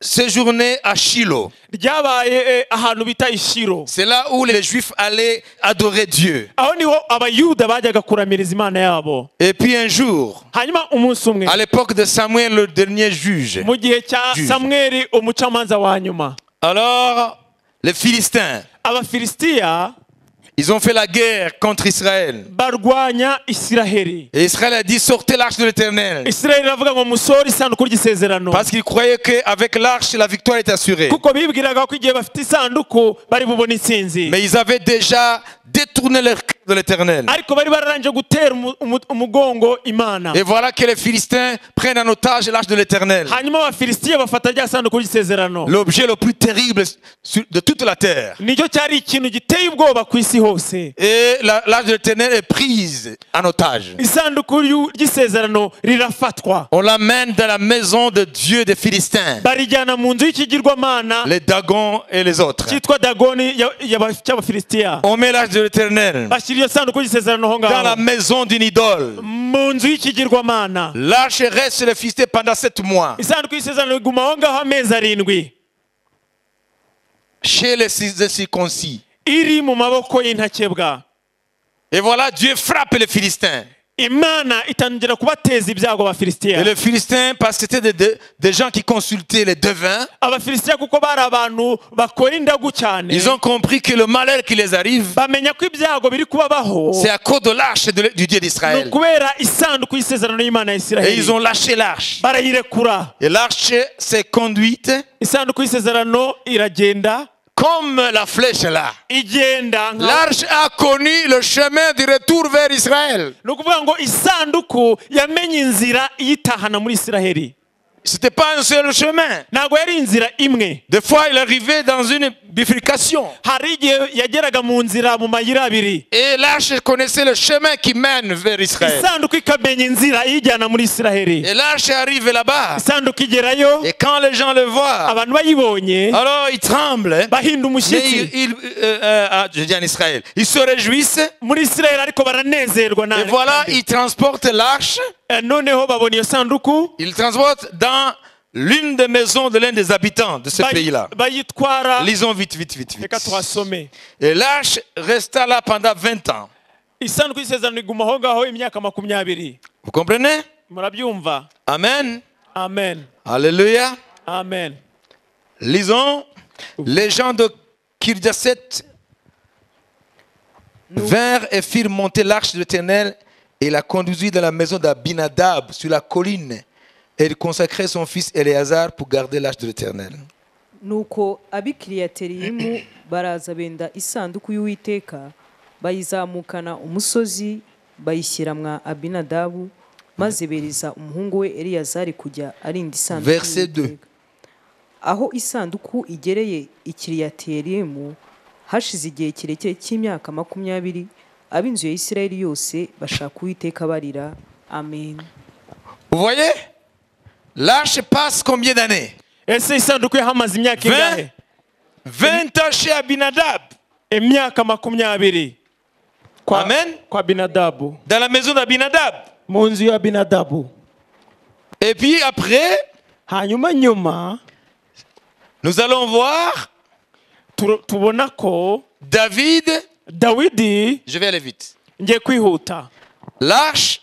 séjourné à Shiloh. Ryabaye ahantu bita Ishiro. C'est là où les Juifs allaient adorer Dieu. Aho niho Abayuda bajyaga kuramiriza Imana yabo. Et puis un jour, Hanyuma umunsi umwe, à l'époque de Samuel, le dernier juge, mu gihe cya Juge. Samweli umucamanza wa nyuma, alors les Philistins, Abafilisitiya ils ont fait la guerre contre Israël. Barwanya Isiraheli. Et Israël a dit, sortez l'arche de l'Éternel. Isiraheli iravuga ngo musohore isanduku ry'isezerano. Parce qu'ils croyaient qu'avec l'arche, la victoire est assurée. Kuko bibwiraga ko igihe bafite isanduku bari bubone intsinzi. Mais ils avaient déjà détourné leur cœur de l'Éternel. Ariko bari bararangije gutera umugongo Imana. Et voilà que les Philistins prennent en otage l'arche de l'Éternel. Hanyuma Abafilisitiya bafata rya sanduku ry'isezerano. L'objet le plus terrible de toute la terre. Nicyo cyari ikintu giteye ubwoba ku isi hose. Et l'arche de l'Éternel est prise en otage. Isanduku ry'isezerano rirafatwa. On l'amène dans la maison de Dieu des Philistins, Barijyana mu nzu y'ikigirwamana les Dagons et les autres. Cyitwa Dagoni cy'Abafilisitiya. On met l'arche de l'Éternel Bashyira iyo sanduku y'isezerano aho dans la ngaho maison d'une idole. Mu nzu y'ikigirwamana. L'arche reste chez les Philistins pendant 7 mois. Isanduku y'isezerano iguma aho ngaho amezi 7. Chez les circoncis. Iri mu maboko y'intakebwa. Et voilà, Dieu frappe les Philistins. Imana itangira kubateza ibyago Abafilisitiya. Et les Philistins, parce que c'était des gens qui consultaient les devins, Abafilisitiya kuko bari abantu bakora indagu cyane, ils ont compris que le malheur qui les arrive, bamenya ko ibyago biri kubabaho c'est à cause de l'arche du Dieu ni d'Israël. Ukubera isanduku y'isezerano y'Imana ya Et Isiraheli. ils ont lâché l'arche. Barayirekura. Et l'arche s'est conduite Isanduku y'isezerano iragenda comme la flèche là. Igenda L'arche a connu le chemin du retour vers Israël. Ni ukuvuga ngo isanduku yamenye inzira iyitahana muri Isiraheli. C'était pas un seul chemin. Ntabwo yari inzira imwe. Des fois, il arrivait dans une bifurcation. Hari igihe yageraga mu nzira mu mayira abiri. Et l'arche connaissait le chemin qui mène vers Israël. Isanduku ikamenya inzira iyijyana muri Isiraheli. Et l'arche arrive là-bas. Isanduku igerayo. Et quand les gens le voient, Abantu bayibonye, alors ils tremblent, hein. bahinda Mais umushyitsi. Ah, je dis en Israël, ils se réjouissent. Muri Isiraheli ariko baranezerwa Et voilà, ils transportent l'arche. Eh, noneho babona iyo sanduku. Ils transportent dans l'une des maisons de l'un des habitants de ce pays-là. Bayitwara. Lisons vite, vite, vite, vite. Reka tuhasome. Et l'arche resta là pendant 20 ans. Isanduku y'isezerano iguma aho ngaho imyaka 20. Vous comprenez? Murabyumva? Amen. Amen. Alléluia. Amen. Lisons. Les gens de Kirjaset vinrent et firent monter l'arche de l'Éternel et la conduisit dans la maison d'Abinadab sur la colline. Et il consacrait son fils Éléazar pour garder l'arche de l'Éternel. Nuko ab'i Kiriyateyarimu baraza benda isanduku y'Uwiteka bayizamukana umusozi bayishyira mwa Abinadabu maze bereza umuhungu we Eleyazari kujya arinda isanduku Verset 2. y'Uwiteka. Aho isanduku igereye i Kiriyateyarimu hashize igihe kirekire cy'imyaka 20 ab'inzu ya Isirayeli yose bashaka Uwiteka barira. Amen. Vous voyez? L'arche passe combien d'années? Ese isanduku yahamaze imyaka ingahe? 20 ans chez Abinadab. Imyaka 20 kwa, Amen. Kwa Abinadabu. Dans la maison d'Abinadab. Mu nzu ya Abinadabu. Et puis après, Hanyuma nyuma, nous allons voir tubona ko David. Dawidi. Je vais aller vite. Ngiye kwihuta. L'arche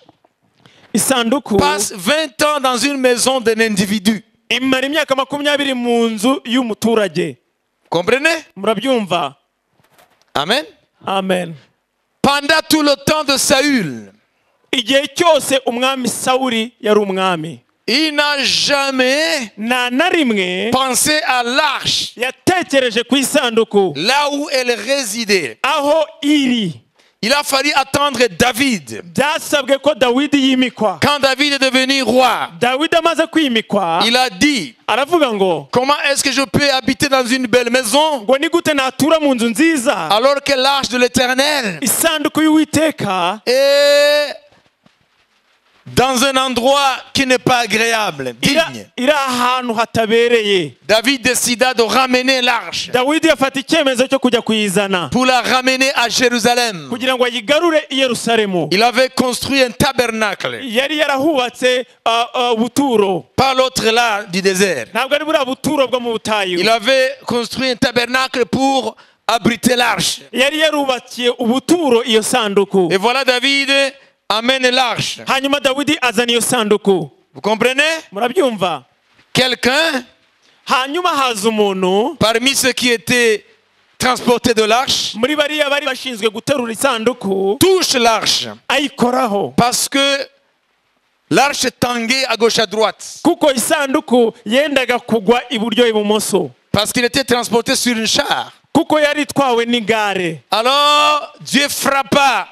Isanduku passe 20 ans dans une maison d'un individu. Imara imyaka 20 mu nzu y'umuturage. Comprenez? Murabyumva? Amen. Amen. Pendant tout le temps de Saül, Igihe cyose umwami Sawuli yari umwami, il n'a jamais nta na rimwe pensé à l'arche, yatekereje ku isanduku là où elle résidait. Aho iri. Il a fallu attendre David. Byasabwe ko Dawidi yimikwa. Quand David est devenu roi, Dawidi amaze kwimikwa, il a dit, aravuga ngo, comment est-ce que je peux habiter dans une belle maison ngo ni gute natura mu nzu nziza alors que l'arche de l'Éternel isanduku y'Uwiteka est dans un endroit qui n'est pas agréable, ira- digne. Iri ahantu hatabereye. David décida de ramener l'arche Dawidi afata icyemezo cyo kujya kuyizana pour la ramener à Jérusalem. Kugira ngo ayigarure i Yerusalemu. Il avait construit un tabernacle, Yari yarahubatse ubuturo. Pas l'autre là du désert. Ntabwo ari buriya buturo bwo mu butayu. Il avait construit un tabernacle pour abriter l'arche. Yari yarubakiye ubuturo iyo sanduku. Et voilà, David amène l'arche. Hanyuma Dawidi azana iyo sanduku. Vous comprenez? Murabyumva? Quelqu'un Hanyuma haza umuntu parmi ceux qui étaient transportés de l'arche muri bariya bari bashinzwe guterura isanduku touche l'arche ayikoraho parce que l'arche tanguait à gauche à droite kuko isanduku yendaga kugwa iburyo ibumoso parce qu'il était transporté sur une char. Kuko yari itwawe n'igare. Alors Dieu frappa.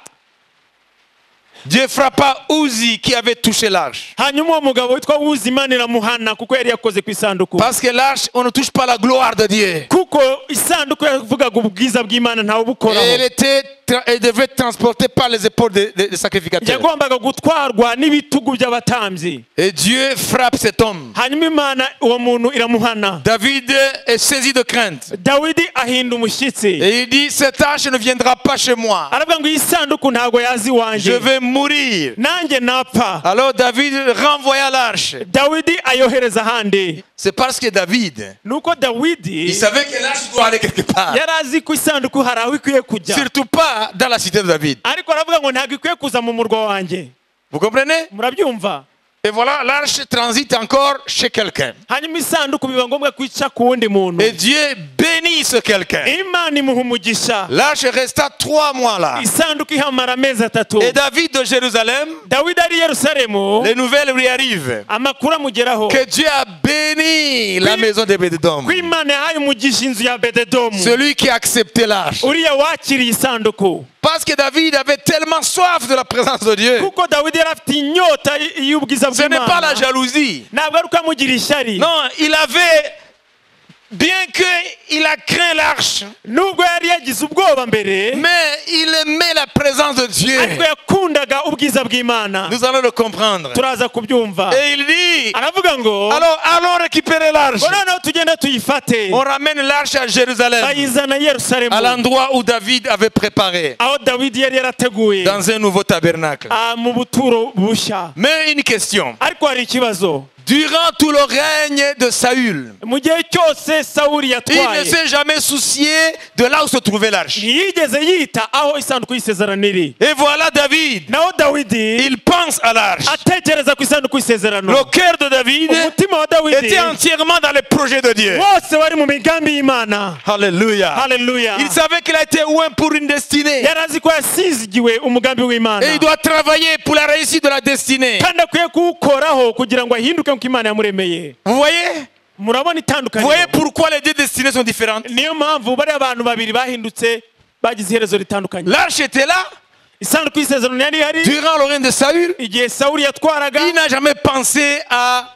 Dieu frappa Uzi qui avait touché l'arche. Hanyuma uwo mugabo witwa Wuzi Imana iramuhana kuko yari yakoze ku isanduku. Parce que l'arche, on ne touche pas la gloire de Dieu. Kuko isanduku yavugaga ubwiza bw'Imana ntawe Et ubukoraho. elle devait être transportée par les épaules des sacrificateurs. Yagombaga gutwarwa n'ibitugu by'abatambyi. Et Dieu frappe cet homme. Hanyuma Imana uwo muntu iramuhana. David est saisi de crainte. Dawidi ahinda umushyitsi. Et il dit, cette arche ne viendra pas chez moi. Aravuga ngo iyi sanduku ntabwo yaza iwanjye. Je vais mourir. Nanjye napfa. Alors David renvoya l'arche. Dawidi ayohereza ahandi. C'est parce que David, Nuko Dawidi il savait que l'arche doit aller quelque part. Yari azi ko isanduku hari aho ikwiye kujya. Surtout pas dans la cité de David. Ariko aravuga ngo ntabwo ikwiye kuza mu murwa wanjye. Vous comprenez? Murabyumva? Et voilà, l'arche transite encore chez quelqu'un. Hanyuma isanduku biba ngombwa ko ica ku wundi muntu. Et Dieu bénit ce quelqu'un. Imana imuha umugisha. L'arche resta 3 mois là. Isanduku ihamara amezi atatu. Et David de Jérusalem, Dawidi ari i Yerusalemu, les nouvelles lui arrivent. Amakuru amugeraho Que Dieu a béni la maison d'Obed-Édom. Ko Imana yahaye umugisha inzu ya Bededomu. Celui qui a accepté l'arche. Uriya wakiriye isanduku. Parce que David avait tellement soif de la présence de Dieu. Kuko Dawidi yari afite inyota y'ubwiza Ce n'est pas la bw'Imana. Jalousie. Ntabwo ari uko amugira ishyari. Non, il avait, bien qu'il a craint l'arche, Nubwo yari yagize ubwoba mbere, mais il aimait la présence de Dieu. Ariko yakundaga ubwiza bw'Imana. Nous allons le comprendre. Turaza kubyumva. Et il dit, Aravuga ngo, alors allons récupérer l'arche. Ngo noneho tugende tuyifate. On ramène l'arche à Jérusalem, Bayizana i Yerusalemu à l'endroit où David avait préparé, aho Dawidi yari yarateguye dans un nouveau tabernacle. Ah, mu buturo bushya. Mais une question. Ariko hari ikibazo. Durant tout le règne de Saül, Mu gihe cyose Sawuli il ne yatwaye, s'est jamais soucié de là où se trouvait l'arche. Ntiyigeze yita aho isanduku y'isezerano iri. Et voilà David, Naho Dawidi il pense à l'arche. Atekereza ku isanduku y'isezerano. Le cœur de David Umutima wa Dawidi était entièrement dans les projets de Dieu. Wose wari mu migambi y'Imana. Alléluia. Haleluya. Il savait qu'il a été oint pour une destinée. Yari azi ko yasizigiwe umugambi w'Imana Et il doit travailler pour la réussite de la destinée. kandi akwiye kuwukoraho kugira ngo ahinduke nk'uko Imana yamuremeye. Vous voyez? Murabona Vous itandukaniro? voyez pourquoi les deux destinées sont différentes? Niyo mpamvu bariya bantu babiri bahindutse bagize iherezo ritandukanye. L'arche était là Isanduku y'isezerano yari ihari durant le règne de Saül. Igihe Sawuli yatwaraga. Il n'a jamais pensé à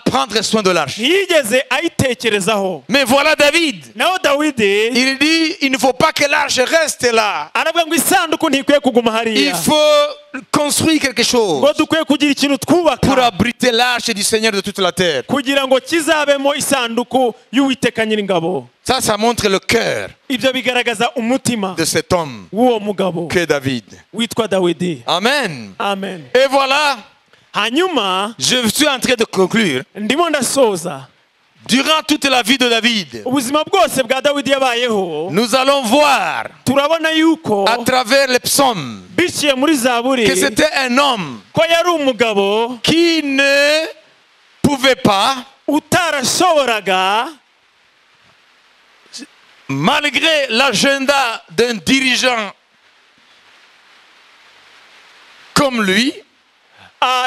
prendre soin de l'arche. Ntiyigeze ayitekerezaho. Mais voilà David. Naho Dawidi Il dit, il ne faut pas que l'arche reste là. Aravuga ngo isanduku ntikwiye kuguma hariya. Il faut construire quelque chose Ngo dukwiye kugira ikintu twubaka pour abriter l'arche du Seigneur de toute la terre. Kugira ngo kizabemo isanduku y'Uwiteka Nyiringabo. Ça montre le cœur Ibyo bigaragaza umutima de cet homme w'uwo mugabo que David. Witwa Dawidi. Amen. Amen. Et voilà, Hanyuma je suis en train de conclure. Ndimo ndasoza. Durant toute la vie de David, Ubuzima bwose bwa Dawidi yabayeho, nous allons voir turabona yuko à travers les psaumes biciye muri zaburi que c'était un homme ko yari umugabo qui ne pouvait pas, utarashoboraga, malgré l'agenda d'un dirigeant comme lui,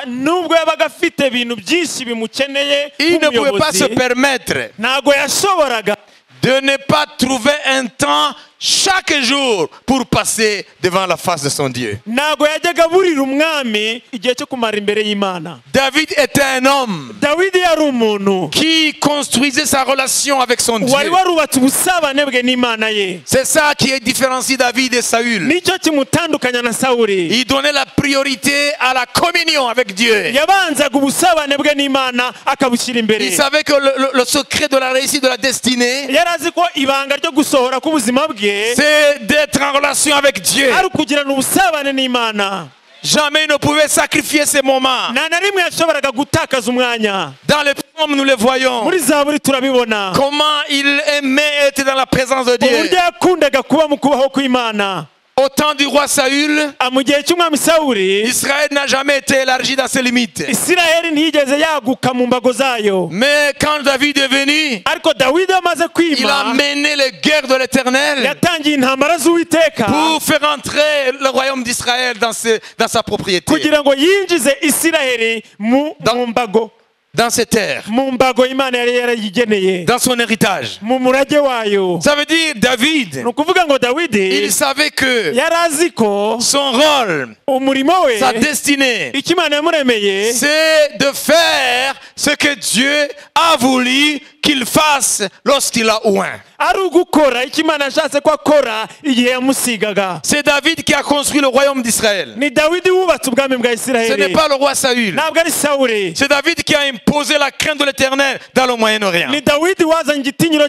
Nubwo yabaga afite ibintu byinshi bimukeneye il ne pouvait pas se nk'umuyobozi, permettre ntabwo yashoboraga de ne pas trouver un temps chaque jour pour passer devant la face de son Dieu. Ntabwo yajyaga aburira umwami igihe cyo kumara imbere y'Imana. David était un homme Dawidi yari umuntu qui construisait sa relation avec son wari Dieu. Warubatse ubusabane bwe n'Imana ye. C'est ça qui est différencie David et Saül. Nicyo kimutandukanya na Sawuli. Il donnait la priorité à la communion avec Dieu. Yabanzaga ubusabane bwe n'Imana akabushyira imbere. Il savait que le secret de la réussite de la destinée, Yari azi ko ibanga ryo gusohora k'ubuzima bwe c'est d'être en relation avec Dieu. Ari ukugirana ubusabane n'Imana. Jamais il ne pouvait sacrifier ces moments. Nta na rimwe yashoboraga gutakaza umwanya. Dans les psaumes, nous les voyons. Muri Zaburi turabibona. Comment il aimait être dans la présence de Dieu. Uburyo yakundaga kuba mu kubaho kw'Imana. Au temps du roi Saül, Ah, mu gihe cy'umwami Sawuli, Israël n'a jamais été élargi dans ses limites. Isiraheli ntiyigeze yaguka mu mbago zayo. Mais quand David est venu, Ariko Dawidi amaze il a kwima, mené les guerres de l'Éternel yatangiye intambara z'Uwiteka pour faire entrer le royaume d'Israël dans sa propriété, kugira ngo yinjize Isiraheli mu mu mbago, dans ses terres, mu mbago Imana yari yarayigeneye, dans son héritage. Mu murage wayo. Ça veut dire David, Ni ukuvuga ngo Dawidi il savait que yari azi ko son rôle, umurimo we, sa destinée, icyo Imana yamuremeye, c'est de faire ce que Dieu a voulu qu'il fasse lorsqu'il a oint. Ari ugukora icyo Imana yashatse ko akora igihe yamusigaga. C'est David qui a construit le royaume d'Israël. Ni Dawidi wubatse ubwami bwa Ce Isiraheli. n'est pas le roi Saül. Ntabwo ari Sawuli. C'est David qui a imposé la crainte de l'Éternel dans le Moyen-Orient. Ni Dawidi wazanye igitinyiro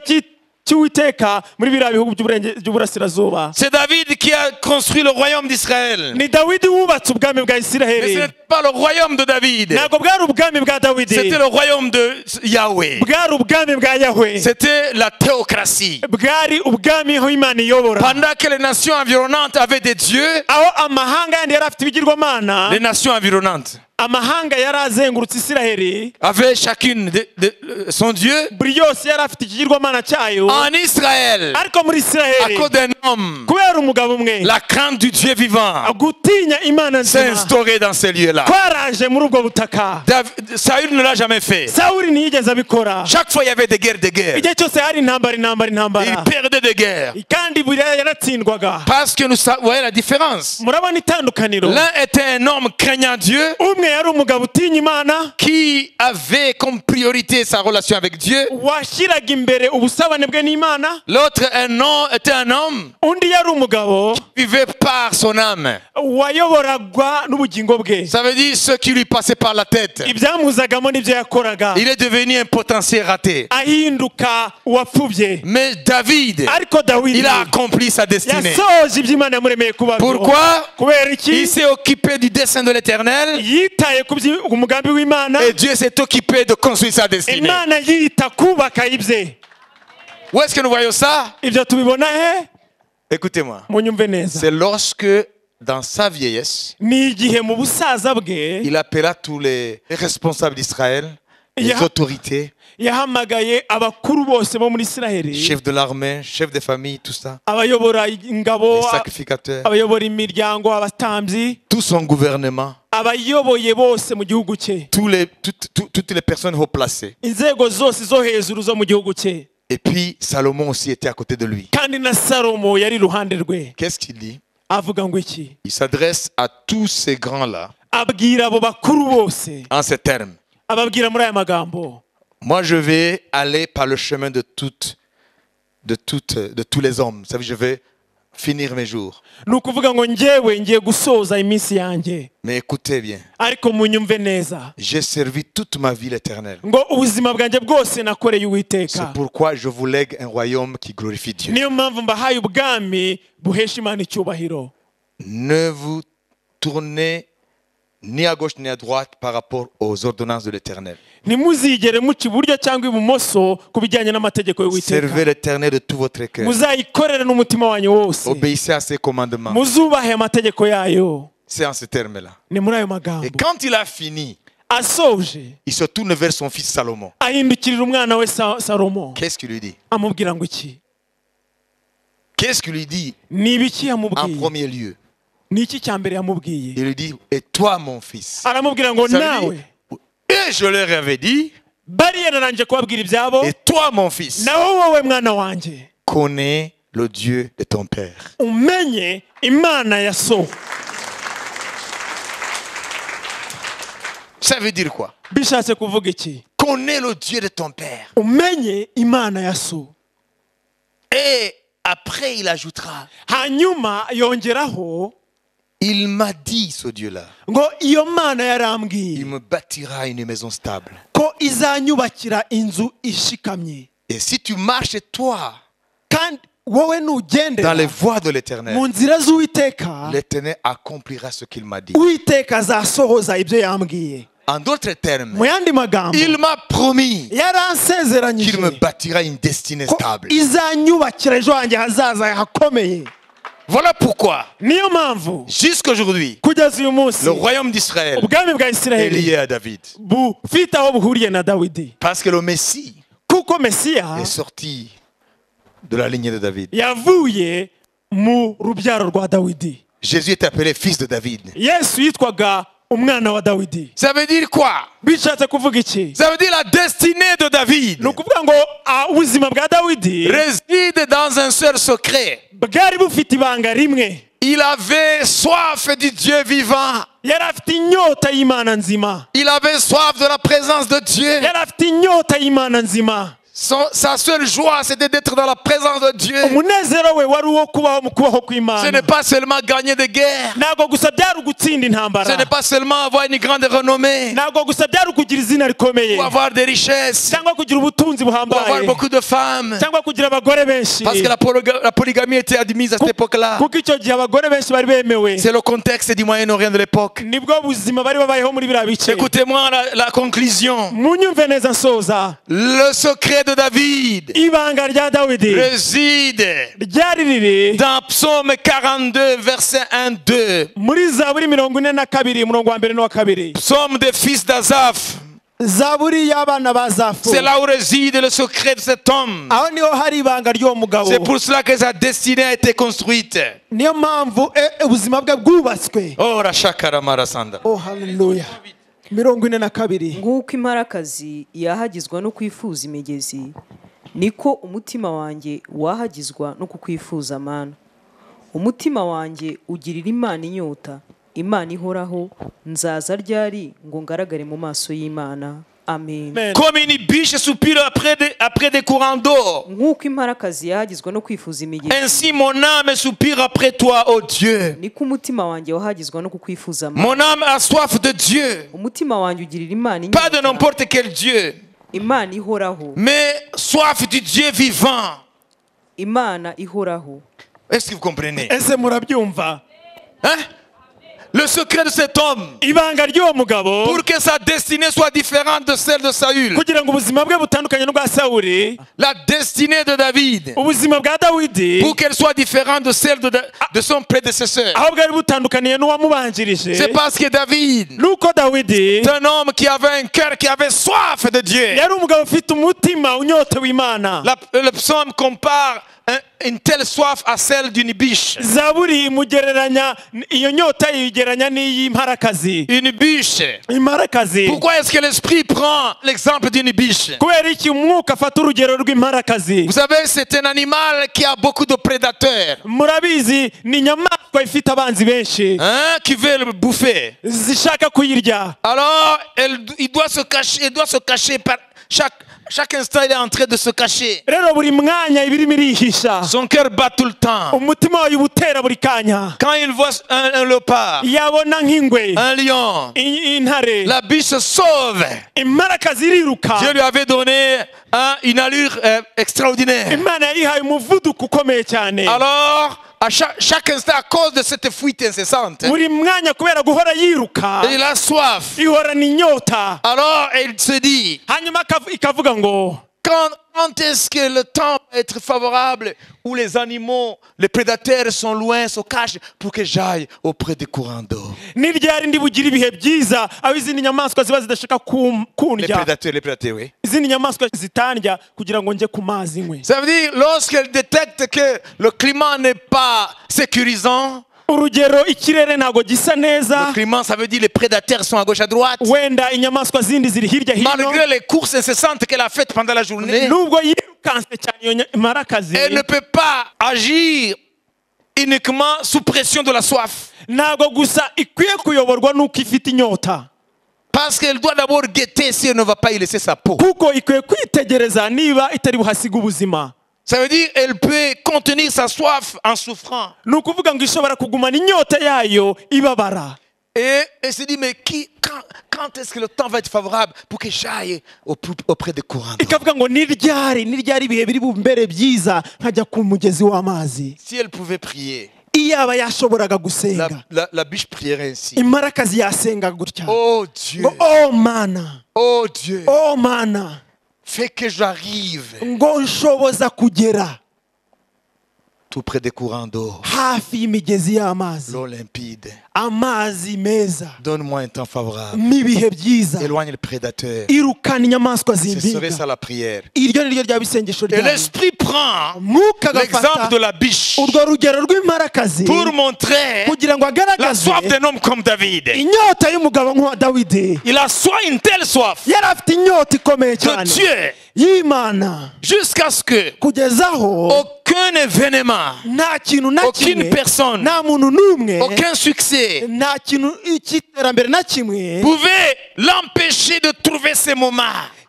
cy'Uwiteka muri biriya bihugu by'uburasirazuba. C'est David qui a construit le royaume d'Israël. Ni Dawidi wubatse ubwami bwa Mais ce Isiraheli. n'était pas le royaume de David. Ntabwo bwari ubwami bwa Dawidi. C'était le royaume de Yahweh. Bwari ubwami bwa Yahwe. C'était la théocratie. Bwari ubwami aho Imana iyobora. Pendant que les nations environnantes avaient des dieux, Aho amahanga yandi yari afite ibigirwamana, les nations environnantes amahanga yari azengurutse Isiraheli, avaient chacune son dieu. Buri yose yari afite ikigirwamana cyayo. En Israël, Ariko muri à Isiraheli, cause d'un homme, kubera umugabo umwe, la crainte du Dieu vivant gutinya Imana s'est nzima instaurée dans ces lieux-là. kwaraje muri ubwo butaka. Saül ne l'a jamais fait. Sawuli ntiyigeze abikora. Chaque fois, il y avait des guerres, des guerres. Igihe cyose hari intambara, intambara, Il intambara, perdait des guerres. kandi buri yaratsindwaga. Parce que nous voyons la différence. Murabona itandukaniro. L'un était un homme craignant Dieu Umwe yari umugabo utinya Imana qui avait comme priorité sa relation avec Dieu. Washyiraga imbere ubusabane bwe n'Imana. L'autre un homme, était un homme Undi yari umugabo qui vivait par son âme. Wayoboragwa n'ubugingo bwe. Ça veut dire ce qui lui passait par la tête. Ibyamuzagamo n'ibyo yakoraga. Il est devenu un potentiel raté. Ahinduka uwapfubye. Mais David, Ariko Dawidi il a accompli sa destinée. yasohoje ibyo Imana yamuremeye kuba byo. Pourquoi? Kubera iki? Il s'est occupé du dessein de l'Éternel Yitaye ku ku mugambi w'Imana. Et Dieu s'est occupé de construire sa destinée. Imana yita kubaka ibye. Où est-ce que nous voyons ça? Ibyo tubibona he? Écoutez-moi. Munyumve neza. C'est lorsque, dans sa vieillesse, Ni igihe mu busaza bwe, il appela tous les responsables d'Israël, les autorités, yahamagaye abakuru bose bo muri Isiraheli, chefs de l'armée, chefs des familles, tout ça, abayobora ingabo, les sacrificateurs, abayobora imiryango, abatambyi, tout son gouvernement, abayoboye bose mu gihugu cye, toutes les personnes haut placées. Inzego zose zo hejuru zo mu gihugu cye. Et puis Salomon aussi était à côté de lui. Kandi na Salomo yari iruhande rwe. Qu'est-ce qu'il dit? Avuga ngo iki? Il s'adresse à tous ces grands-là Abwira abo bakuru bose en ces termes. Ababwira muri aya magambo. Moi, je vais aller par le chemin de tous les hommes. Ça veut dire, je vais finir mes jours. Ni ukuvuga ngo njyewe ngiye gusoza iminsi yanjye. Mais écoutez bien, Ariko munyumve neza, j'ai servi toute ma vie l'Éternel. Ngo ubuzima bwanjye bwose nakoreye Uwiteka. C'est pourquoi je vous lègue un royaume qui glorifie Dieu. Niyo mpamvu mbahaye ubwami buhesha Imana icyubahiro. Ne vous tournez ni à gauche ni à droite par rapport aux ordonnances de l'Éternel. Ntimuzigere muca iburyo cyangwa ibumoso ku bijyanye n'amategeko y'Uwiteka. Servez l'Éternel de tout votre cœur. Muzayikorere n'umutima wanyu wose. Obéissez à ses commandements. Muzubahe amategeko yayo. C'est en ces termes-là. Ni muri ayo Et magambo. quand il a fini, Asoje, il se tourne vers son fils Salomon. Ahindukirira umwana we Salomo. Qu'est-ce qu'il lui dit? Amubwira ngo iki? Qu'est-ce qu'il lui dit Ni ibiki en yamubwiye premier lieu? Ni iki cya mbere yamubwiye? Il lui dit, et toi mon fils. Aramubwira ngo Ça veut nawe. dire, et je leur avais dit, Bariya narangije kubabwira ibyabo. et toi mon fils, Naho wowe mwana wanjye, connais le Dieu de ton père. Umenye Imana ya so. Ça veut dire quoi? Bishatse kuvuga iki? Connais le Dieu de ton père. Umenye Imana ya so. Et après il ajoutera, Hanyuma yongeraho, il m'a dit ce Dieu-là, ngo iyo Mana yarambwiye il me bâtira une maison stable. Ko izanyubakira inzu ishikamye. Et si tu marches toi Kandi wowe nugendera dans les voies de l'Éternel, mu nzira z'Uwiteka, l'Éternel accomplira ce qu'il m'a dit. Uwiteka azasohoza ibyo yambwiye. En d'autres termes, Mu yandi magambo, il m'a promis qu'il yaransezeranyije me bâtira une destinée ko stable. izanyubakira ejo hanjye hazaza hakomeye. Voilà pourquoi, Niyo mpamvu jusqu'aujourd'hui, kugeza uyu munsi le royaume d'Israël ubwami bwa est Isiraheli lié à David. Bufite aho buhuriye na Dawidi. Parce que le Messie Kuko Mesiya est sorti de la lignée de David. Yavuye mu rubyaro rwa Dawidi. Jésus est appelé fils de David. Yesu yitwaga umwana wa Dawidi. Ça veut dire quoi? Bishatse kuvuga iki? Ça veut dire la destinée de David Ni ukuvuga ngo ubuzima bwa Dawidi réside dans un seul secret. Bwari bufite ibanga rimwe. Il avait soif du Dieu vivant. Yari afite inyota y'Imana nzima. Il avait soif de la présence de Dieu. Yari afite inyota y'Imana nzima. Sa seule joie, c'était d'être dans la présence de Dieu. Umunezero we wari uwo kubaho mu kubaho Ce kw'Imana. n'est pas seulement gagner des guerres. Ntabwo gusa byari ugutsinda intambara. Ce n'est pas seulement avoir une grande renommée. Ntabwo gusa byari ukugira izina rikomeye. Ou avoir des richesses. Cyangwa kugira ubutunzi Ou avoir buhambaye. beaucoup de femmes. Cyangwa kugira abagore benshi. Parce que la polygamie était admise à cette époque-là. Kuko icyo gihe abagore benshi bari bemewe. C'est le contexte du Moyen-Orient de l'époque. Nibwo buzima bari babayeho muri biriya bice. Écoutez-moi la conclusion. Munyumve neza nsoza. Le secret de David Ibanga rya Dawidi réside ryari riri dans Psaume 42, verset 1, 2. Muri Zaburi 42 umurongo wa mbere n'uwa kabiri. Psaume des fils d'Azaph. Zaburi y'abana ba Azafu. C'est là où réside le secret de cet homme. Aho niho hari ibanga ry'uwo mugabo. C'est pour cela que sa destinée a été construite. Niyo mpamvu ubuzima bwe bwubatswe. Oh, Rashakaramarasanda. Oh haleluya. 42. Nk'uko imparakazi yahagizwa no kwifuza imigezi, niko umutima wanjye wahagizwa no kukwifuza Mana. Umutima wanjye ugirira Imana inyota, Imana ihoraho, nzaza ryari ngo ngaragare mu maso y'Imana. Amen. Comme une biche soupire après des courants d'eau, Nk'uko imparakazi yahagizwa no kwifuza imigezi, ainsi mon âme soupire après toi, ô Dieu. niko umutima wanjye wahagizwa no kukwifuza Mana. Mon âme a soif de Dieu, Umutima wanjye ugirira Imana pas de inyota, n'importe quel Dieu, Imana ihoraho, mais soif du Dieu vivant. Imana ihoraho. Est-ce que vous comprenez? Ese murabyumva? Hein? Le secret de cet homme, Ibanga ry'uwo mugabo, pour que sa destinée soit différente de celle de Saül, kugira ngo ubuzima bwe butandukanye n'ubwa Sawuli, la destinée de David, ubuzima bwa Dawidi, pour qu'elle soit différente de celle de son prédécesseur, aho bwari butandukaniye n'uwamubanjirije, c'est parce que David nuko Dawidi est un homme qui avait un cœur qui avait soif de Dieu. yari umugabo ufite umutima unyotewe Imana. Le psaume compare une telle soif à celle d'une biche. Zaburi imugereranya iyo nyota yigereranya n'iy'imparakazi. Une biche. Imparakazi. Pourquoi est-ce que l'esprit prend l'exemple d'une biche? Kubera iki umwuka afata urugero rw'imparakazi? Vous savez, c'est un animal qui a beaucoup de prédateurs, Murabizi ni inyamaswa ifite abanzi benshi, hein, qui veulent le bouffer. Zishaka kuyirya. Alors, il doit se cacher, il doit se cacher par chaque instant, il est en train de se cacher. Rero buri mwanya iba irimo irihisha. Son cœur bat tout le temps. Umutima wayo uba utera buri kanya. Quand il voit un léopard, Yabona nk'ingwe, un lion, intare, la biche se sauve. Imparakazi iriruka. Dieu lui avait donné une allure extraordinaire. Imana yayihaye umuvuduko ukomeye cyane. Alors, à chaque instant, à cause de cette fuite incessante, Buri mwanya kubera guhora yiruka, il a soif. Ihorana inyota. Alors, elle se dit, Hanyuma ikavuga ngo, quand est-ce que le temps va être favorable où les animaux, les prédateurs sont loin, se cachent pour que j'aille auprès des courants d'eau? Ni ryari ndi bugire ibihe byiza aho izindi nyamaswa ziba zidashaka Les kundya, prédateurs, oui. izindi nyamaswa zitandya kugira ngo njye ku mazi nkwe. Ça veut dire, lorsqu'elle détecte que le climat n'est pas sécurisant, Urugero ikirere ntago gisa neza. Le climat, ça veut dire les prédateurs sont à gauche à droite. Wenda inyamaswa zindi ziri hirya hino. Malgré les courses incessantes qu'elle a faites pendant la journée, nubwo yirukanse cyane iyo imparakazi, elle ne peut pas agir uniquement sous pression de la soif. Ntago gusa ikwiye kuyoborwa nuko ifite inyota. Parce qu'elle doit d'abord guetter si elle ne va pas y laisser sa peau. Kuko ikwiye kwitegereza niba itari buhasiga ubuzima. Ça veut dire qu'elle peut contenir sa soif en souffrant. Ni ukuvuga ngo ishobora kugumana inyota yayo ibabara. Et elle se dit, mais quand est-ce que le temps va être favorable pour que j'aille auprès des courants d'eau? Ikavuga ngo ni ryari ibihe biri bumbere byiza nkajya ku mugezi w'amazi. Si elle pouvait prier, iyaba yashoboraga gusenga, la biche prierait ainsi. Imparakazi yasenga gutya. Oh Dieu, oh Mana, oh Dieu, oh Mana, fais que j'arrive ngo nshoboza kugera tout près des courants d'eau, hafi y'imigezi y'amazi, l'eau limpide, amazi meza, donne-moi un temps favorable, n'ibihe byiza, éloigne le prédateur. Irukana inyamaswa Ce serait ça zimbiga. la prière. Iryo ni ryo ryaba isengesho Et ryayo. l'esprit prend l'exemple de la biche urwo rugero rw'imparakazi pour montrer kugira ngo la agaragaze soif d'un homme comme David. Inyota y'umugabo nk'uwa Dawidi. Il a soit une telle soif yari afite inyota ikomeye de cyane Dieu y'Imana jusqu'à ce que kugeza aho aucun événement, nta kintu na aucune kimwe, personne, nta muntu n'umwe, aucun succès nta kintu cy'iterambere na kimwe pouvait l'empêcher de trouver ces moments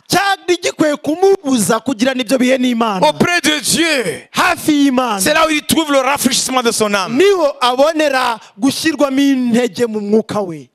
cyari gikwiye kumubuza kugirana ibyo bihe n'Imana auprès de Dieu. Hafi y'Imana. C'est là où il trouve le rafraîchissement de son âme. Niho abonera gushyirwamo intege mu mwuka we.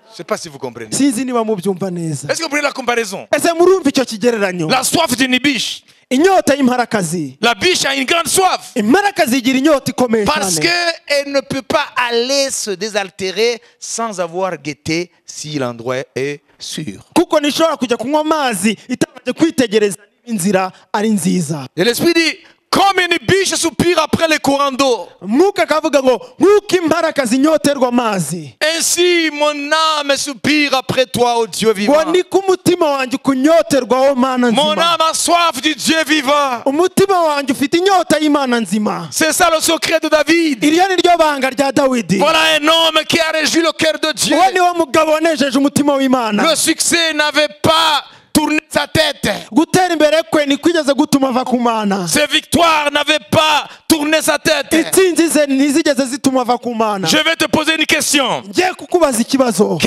Je ne sais pas si vous comprenez. Sinzi niba mubyumva neza. Est-ce que vous comprenez la comparaison? Ese murumva icyo kigereranyo? La soif d'une biche. Inyota y'imparakazi. La biche a une grande soif. Imparakazi igira inyota ikomeye Parce cyane. qu'elle ne peut pas aller se désaltérer sans avoir guetté si l'endroit est sûr. Kuko ntishobora kujya kunywa amazi itabanje kwitegereza niba inzira ari nziza. Et l'esprit dit, comme une biche soupire après les courants d'eau, Mwuka akavuga ngo nk'uko imparakazi inyoterwa amazi, ainsi mon âme soupire après toi, ô Dieu ngo vivant. niko umutima wanjye ukunyoterwaho Mana Mon nzima. âme a soif du Dieu vivant. Umutima wanjye ufite inyota y'Imana nzima. C'est ça le secret de David. Iryo ni ryo banga rya Dawidi. Voilà un homme qui a réjoui le cœur de Dieu. Uwo ni wo mugabo wanejeje umutima w'Imana. Le succès n'avait pas tourné sa tête. Gutera imbere kwe ntikwigeze gutuma ava ku Mana. Ses victoires n'avaient pas tourné sa tête. Intsinzi ze ntizigeze zituma ava ku Mana. Je vais te poser une question. Ngiye kukubaza ikibazo.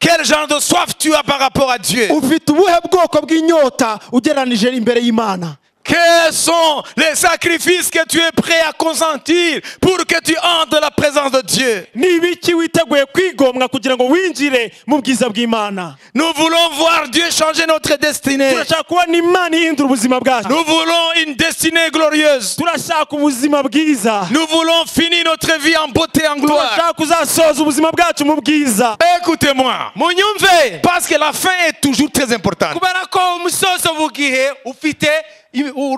Quel genre de soif tu as par rapport à Dieu? Ufite ubuhe bwoko bw'inyota ugereranije imbere y'Imana? Quels sont les sacrifices que tu es prêt à consentir pour que tu entres dans la présence de Dieu? Ni ibiki witeguye kwigomwa kugira ngo winjire mu bwiza bw'Imana? Nous voulons voir Dieu changer notre destinée. Turashaka kubona Imana ihindura ubuzima bwacu. Nous voulons une destinée glorieuse. Turashaka ubuzima bwiza. Nous voulons finir notre vie en beauté, en gloire. Turashaka kuzasoza ubuzima bwacu mu bwiza. Écoutez-moi. Munyumve. Parce que la fin est toujours très importante. Kubera ko umusozo bugihe ufite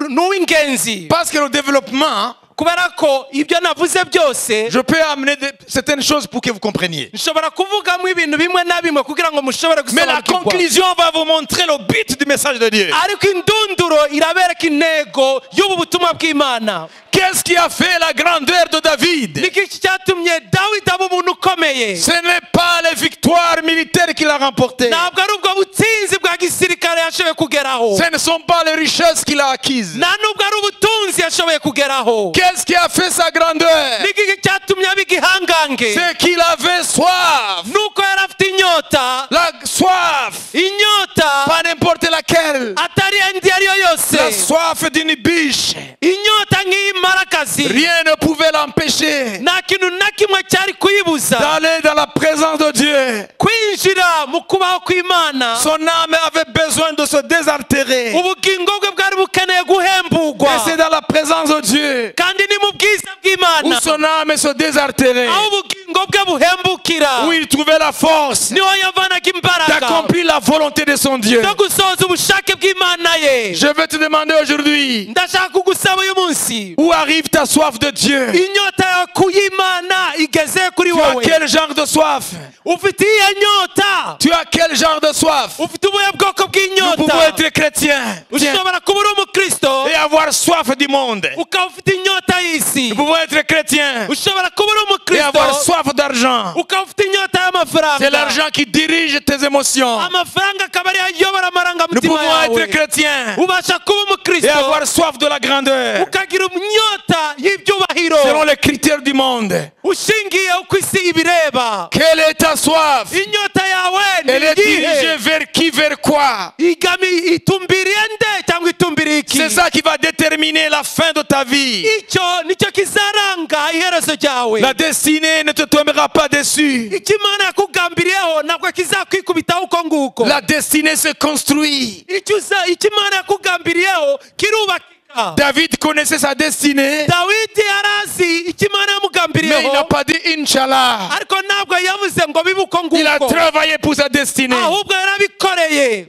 n'uw'ingenzi. Parce que le développement, kubera ko ibyo navuze byose, je peux amener certaines choses pour que vous compreniez. Nshobora kuvugamo ibintu bimwe na bimwe kugira ngo mushobore Mais la gusobanukirwa. conclusion va vous montrer le but du message de Dieu. Ariko indunduro irabereka intego y'ubu butumwa bw'Imana. Qu'est-ce qui a fait la grandeur de David? Niki cyatumye Dawidi aba umuntu ukomeye? Ce n'est pas les victoires militaires qu'il a remportées. Ntabwo ari ubwo butsinzi bwa gisirikare yashoboye kugeraho. Ce ne sont pas les richesses qu'il a acquises. Nta nubwo ari ubutunzi yashoboye kugeraho. Qu'est-ce qui a fait sa grandeur? Niki cyatumye aba igihangange? C'est qu'il avait soif. Nuko yari afite inyota. La soif. Inyota. Pas n'importe laquelle. Atari indi ariyo yose. La soif d'une biche. Inyota nk'iy'imparakazi. Rien ne pouvait l'empêcher Nta kintu na kimwe cyari kuyibuza d'aller dans la présence de Dieu. kwinjira mu kubaho kw'Imana. Son âme avait besoin de se désaltérer. Ubugingo bwe bwari bukeneye guhemburwa. Et c'est dans la présence de Dieu Kandi ni mu bwiza où bw'Imana son âme se désaltérait, aho ubugingo bwe buhembukira, où il trouvait la force niho yavanaga imbaraga d'accomplir la volonté de son Dieu. zo gusohoza ubushake bw'Imana ye. Je veux te demander aujourd'hui, Ndashaka kugusaba uyu munsi, où arrive ta soif de Dieu? Inyota yawe ku y'Imana igeze kuri Tu as wowe. quel genre de soif? Ufite iyihe nyota? Tu as quel genre de soif? Ufite ubuhe bwoko Nous pouvons bw'inyota? être chrétiens Ushobora kuba uri umukristo et avoir soif du monde. Ukaba ufite inyota y'isi. Nous pouvons être chrétiens Ushobora kuba uri et avoir umukristo soif d'argent. Ukaba ufite inyota C'est y'amafaranga. L'argent qui dirige tes émotions. Amafaranga akaba ariyo ayobora Nous amarangamutima pouvons être yawe. Chrétiens Ubasha kuba et umukristo avoir soif de la grandeur ukagira inyota y'ibyubahiro selon les critères du monde. Ushingiye uko isi ibireba. Quelle est ta soif? Inyota yawe ni Elle est iyihe? Dirigée vers qui, vers quoi? Igami itumbiriye nde cyangwa itumbiriye iki? C'est ça qui va déterminer la fin de ta vie. Icyo nicyo kizaranga iherezo ryawe. La destinée ne te tombera pas dessus. Icyo Imana yakugambiriyeho ntabwo kizakwikubitaho uko nguko. La destinée se construit. Icyo uza- icyo Imana yakugambiriyeho kirubakika. David connaissait sa destinée, Dawidi yari azi icyo Imana mais il yamugambiriyeho n'a pas dit Inch'Allah. Ariko ntabwo yavuze ngo bibe uko Il a nguko travaillé pour sa destinée. Ahubwo yarabikoreye.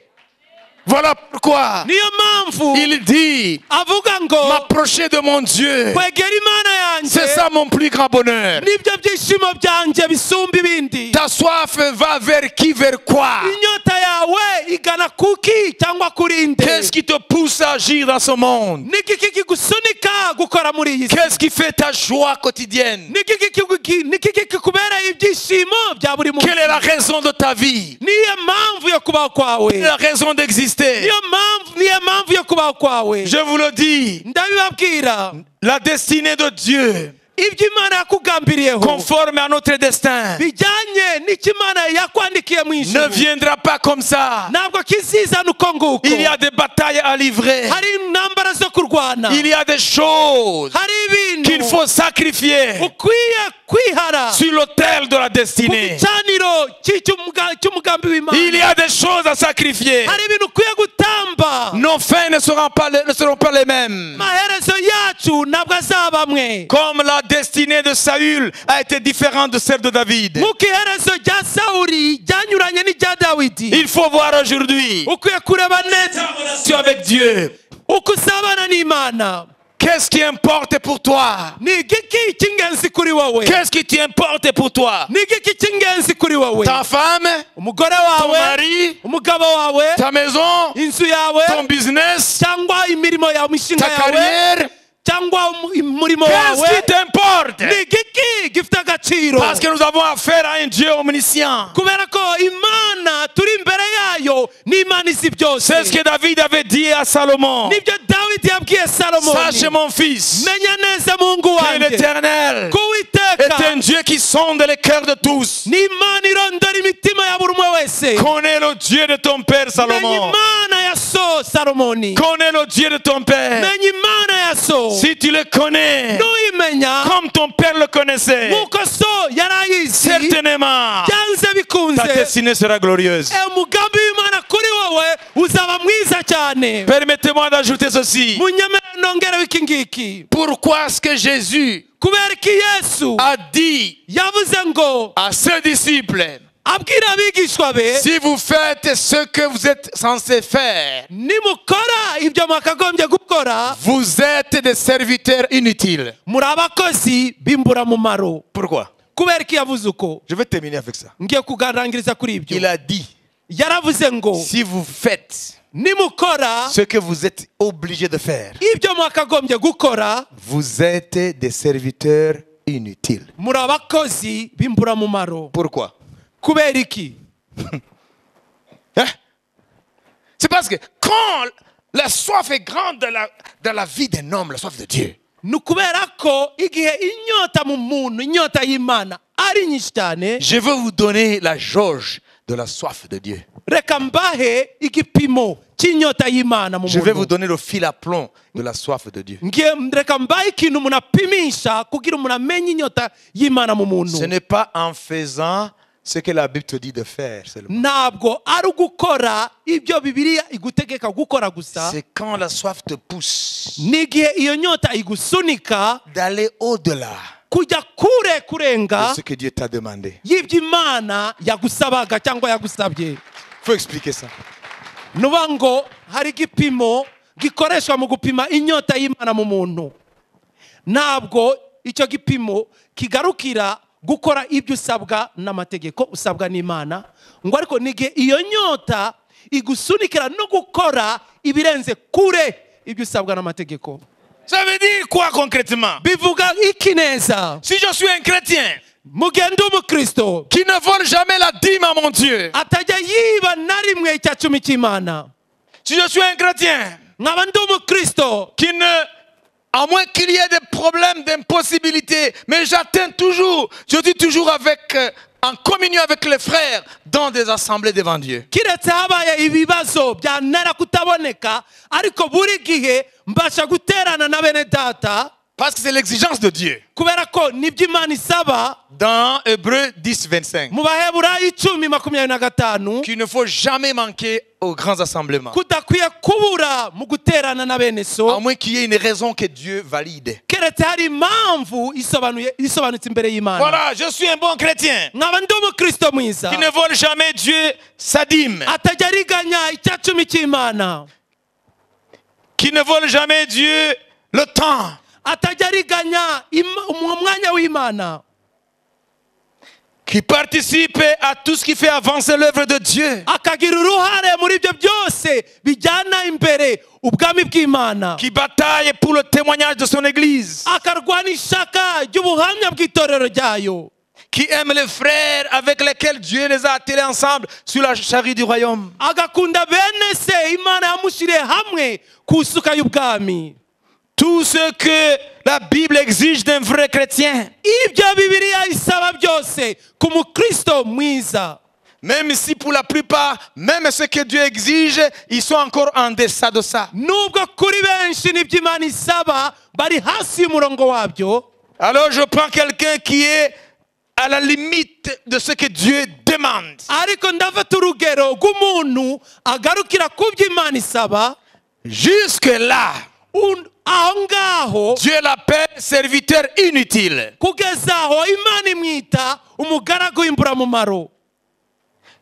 Voilà pourquoi Niyo mpamvu il dit avuga ngo m'approcher de mon Dieu, kwegera Imana yanjye c'est ça mon plus grand bonheur. Nibyo byishimo byanjye bisumba ibindi. Ta soif va vers qui, vers quoi? Inyota yawe igana kuki cyangwa kuri nde? Qu'est-ce qui te pousse à agir dans ce monde? Niki kigusunika gukora muri iyi si? Qu'est-ce qui fait ta joie quotidienne? Niki kiku- niki kikubereye ibyishimo bya buri munsi? Quelle est la raison de ta vie? Niyo mpamvu yo kubaho kwawe? Quelle est la raison d'exister? Niyo mpamvu niyo mpamvu yo kubaho kwawe? Je vous le dis, Ndabibabwira la destinée de Dieu, ibyo Imana yakugambiriyeho conforme à notre destin, bijyanye n'icyo Imana yakwandikiye mu ne ijuru viendra pas comme ça. Ntabwo kizizana uko nguko. Il y a des batailles à livrer. Hari intambara zo kurwana. Il y a des choses Hari ibintu qu'il faut sacrifier ukwiye kwihara sur l'autel de la ku destinée. Gicaniro cy'icy'umuga- cy'umugambi w'Imana. Il y a des choses à sacrifier. Hari ibintu ukwiye gutamba. Nos fins ne seront pas les mêmes. Amaherezo yacu ntabwo azaba amwe. Comme la destinée de Saül a été différente de celle de David. Nk'uko iherezo rya Sawuli ryanyuranye n'irya Dawidi. Il faut voir aujourd'hui Ukwiye kureba neza tu avec Dieu. Uko usabana n'Imana. Qu'est-ce qui importe pour toi? Ni igiki cy'ingenzi kuri wowe? Qu'est-ce qui t'importe pour toi? Ni igiki cy'ingenzi kuri wowe? Ta femme, Umugore ton wawe, mari, umugabo wawe, ta maison, inzu yawe, ton business, cyangwa imirimo yawe imishinga ta yawe, carrière. Cyangwa umurimo Qu'est-ce wawe. Qui t'importe? Ni igiki gifite agaciro? Parce que nous avons affaire à un Dieu omniscient. Kubera ko Imana turi imbere yayo ni Imana izi byose. C'est ce que David avait dit à Salomon. Nibyo Dawidi yabwiye Sache Salomoni. mon fils Menya neza muhungu que wanjye l'Éternel ko est Uwiteka un Dieu qui sonde les cœurs de tous. Ni Imana irondora imitima ya buri umwe wese. Connais le Dieu de ton père Menya Salomon. Imana ya so Salomoni. Connais le Dieu de ton père. Menya Imana ya so. Si tu le connais Nuyimenya comme ton père le connaissait, nk'uko so yari ayizi certainement byanze ta bikunze destinée sera glorieuse. Eh, umugambi w'Imana kuri wowe uzaba mwiza cyane. Permettez-moi d'ajouter ceci. Munyemerere nongereho iki ngiki. Pourquoi est-ce que Jésus Kubera iki Yesu a dit yavuze ngo à ses disciples, abwira abigishwa be si vous faites ce que vous êtes censés faire, nimukora ibyo mwakagombye gukora vous êtes des serviteurs inutiles? Muri abakozi b'imburamumaro. Pourquoi? Kubera iki yavuze uko? Je vais terminer avec ça. Ngiye kugarangiriza kuri ibyo. Il a dit, Yaravuze ngo si vous faites nimukora ce que vous êtes obligés de faire, ibyo mwakagombye gukora vous êtes des serviteurs inutiles. Muri abakozi b'imburamumaro. Pourquoi? Kubera iki? Hein? C'est parce que quand la soif est grande dans la vie d'un homme, la soif de Dieu, Ni ukubera ko igihe inyota mu muntu inyota y'Imana ari nyinshi cyane je veux vous donner la jauge de la soif de Dieu. Reka mbahe igipimo cy'inyota y'Imana mu Je vais vous muntu. Donner le fil à plomb de la soif de Dieu. Ngiye reka mbahe ikintu umuntu apimisha kugira umuntu amenye inyota y'Imana mu muntu. Ce n'est pas en faisant ce que la Bible te dit de faire seulement. Ntabwo ari ugukora ibyo Bibiliya igutegeka gukora gusa. C'est quand la soif te pousse N'igihe iyo nyota igusunika d'aller au-delà kujya kure kurenga de ce que Dieu t'a demandé. Y'ibyo Imana yagusabaga cyangwa yagusabye. Il faut expliquer ça. Nuba ngo hari igipimo gikoreshwa mu gupima inyota y'Imana mu muntu. Ntabwo icyo gipimo kigarukira gukora ibyo usabwa n'amategeko usabwa n'Imana ngo ariko n'igihe iyo nyota igusunikira no gukora ibirenze kure ibyo usabwa n'amategeko. Ça veut dire quoi concrètement? Bivuga iki neza? Si je suis un chrétien Mu gihe ndi umukristo qui ne vole jamais la dîme à mon Dieu, atajya yiba na rimwe icya cumi cy'Imana, si je suis un chrétien nkaba ndi umukristo qui ne, à moins qu'il y ait des problèmes d'impossibilité, mais j'atteins toujours, je suis toujours avec, en communion avec les frères dans des assemblées devant Dieu. Kiretse habaye ibibazo byantera kutaboneka, ariko buri gihe mbasha guterana na bene data. Parce que c'est l'exigence de Dieu. Kubera ko nibyo Imana isaba. Dans Hébreux 10, 25. Mu Baheburayo 10:25. Qu'il ne faut jamais manquer aux grands assemblements. Kudakwiye kubura mu guterana na bene so. À moins qu'il y ait une raison que Dieu valide. Keretse hari impamvu isobanuye isobanutse imbere y'Imana. Voilà, je suis un bon chrétien. Nkaba ndi umukristo mwiza. Qui ne vole jamais Dieu sa dîme. Atajya ariganya icya cumi cy'Imana. Qui ne vole jamais Dieu le temps. Atajya ariganya umwanya w'Imana. Qui participe à tout ce qui fait avancer l'œuvre de Dieu. Akagira uruhare muri ibyo byose bijyana imbere ubwami bw'Imana. Qui bataille pour le témoignage de son église. Akarwana ishaka ry'ubuhamya bw'itorero ryayo. Qui aime les frères avec lesquels Dieu les a attelés ensemble sur la charrue du royaume. Agakunda bene se Imana yamushyiriye hamwe ku isuka y'ubwami. Tout ce que la Bible exige d'un vrai chrétien. Ibyo Bibiliya isaba byose ku mukristo mwiza. Même si pour la plupart, même ce que Dieu exige, ils sont encore en deçà de ça. Nubwo kuri benshi n'ibyo Imana isaba bari hasi y'umurongo wabyo. Alors je prends quelqu'un qui est à la limite de ce que Dieu demande. Ariko ndafata urugero rw'umuntu agarukira ku byo Imana isaba. Jusque là, Aho ngaho, Dieu l'appelle serviteur inutile. Kugeza aho Imana imwita umugaragu w'imburamumaro.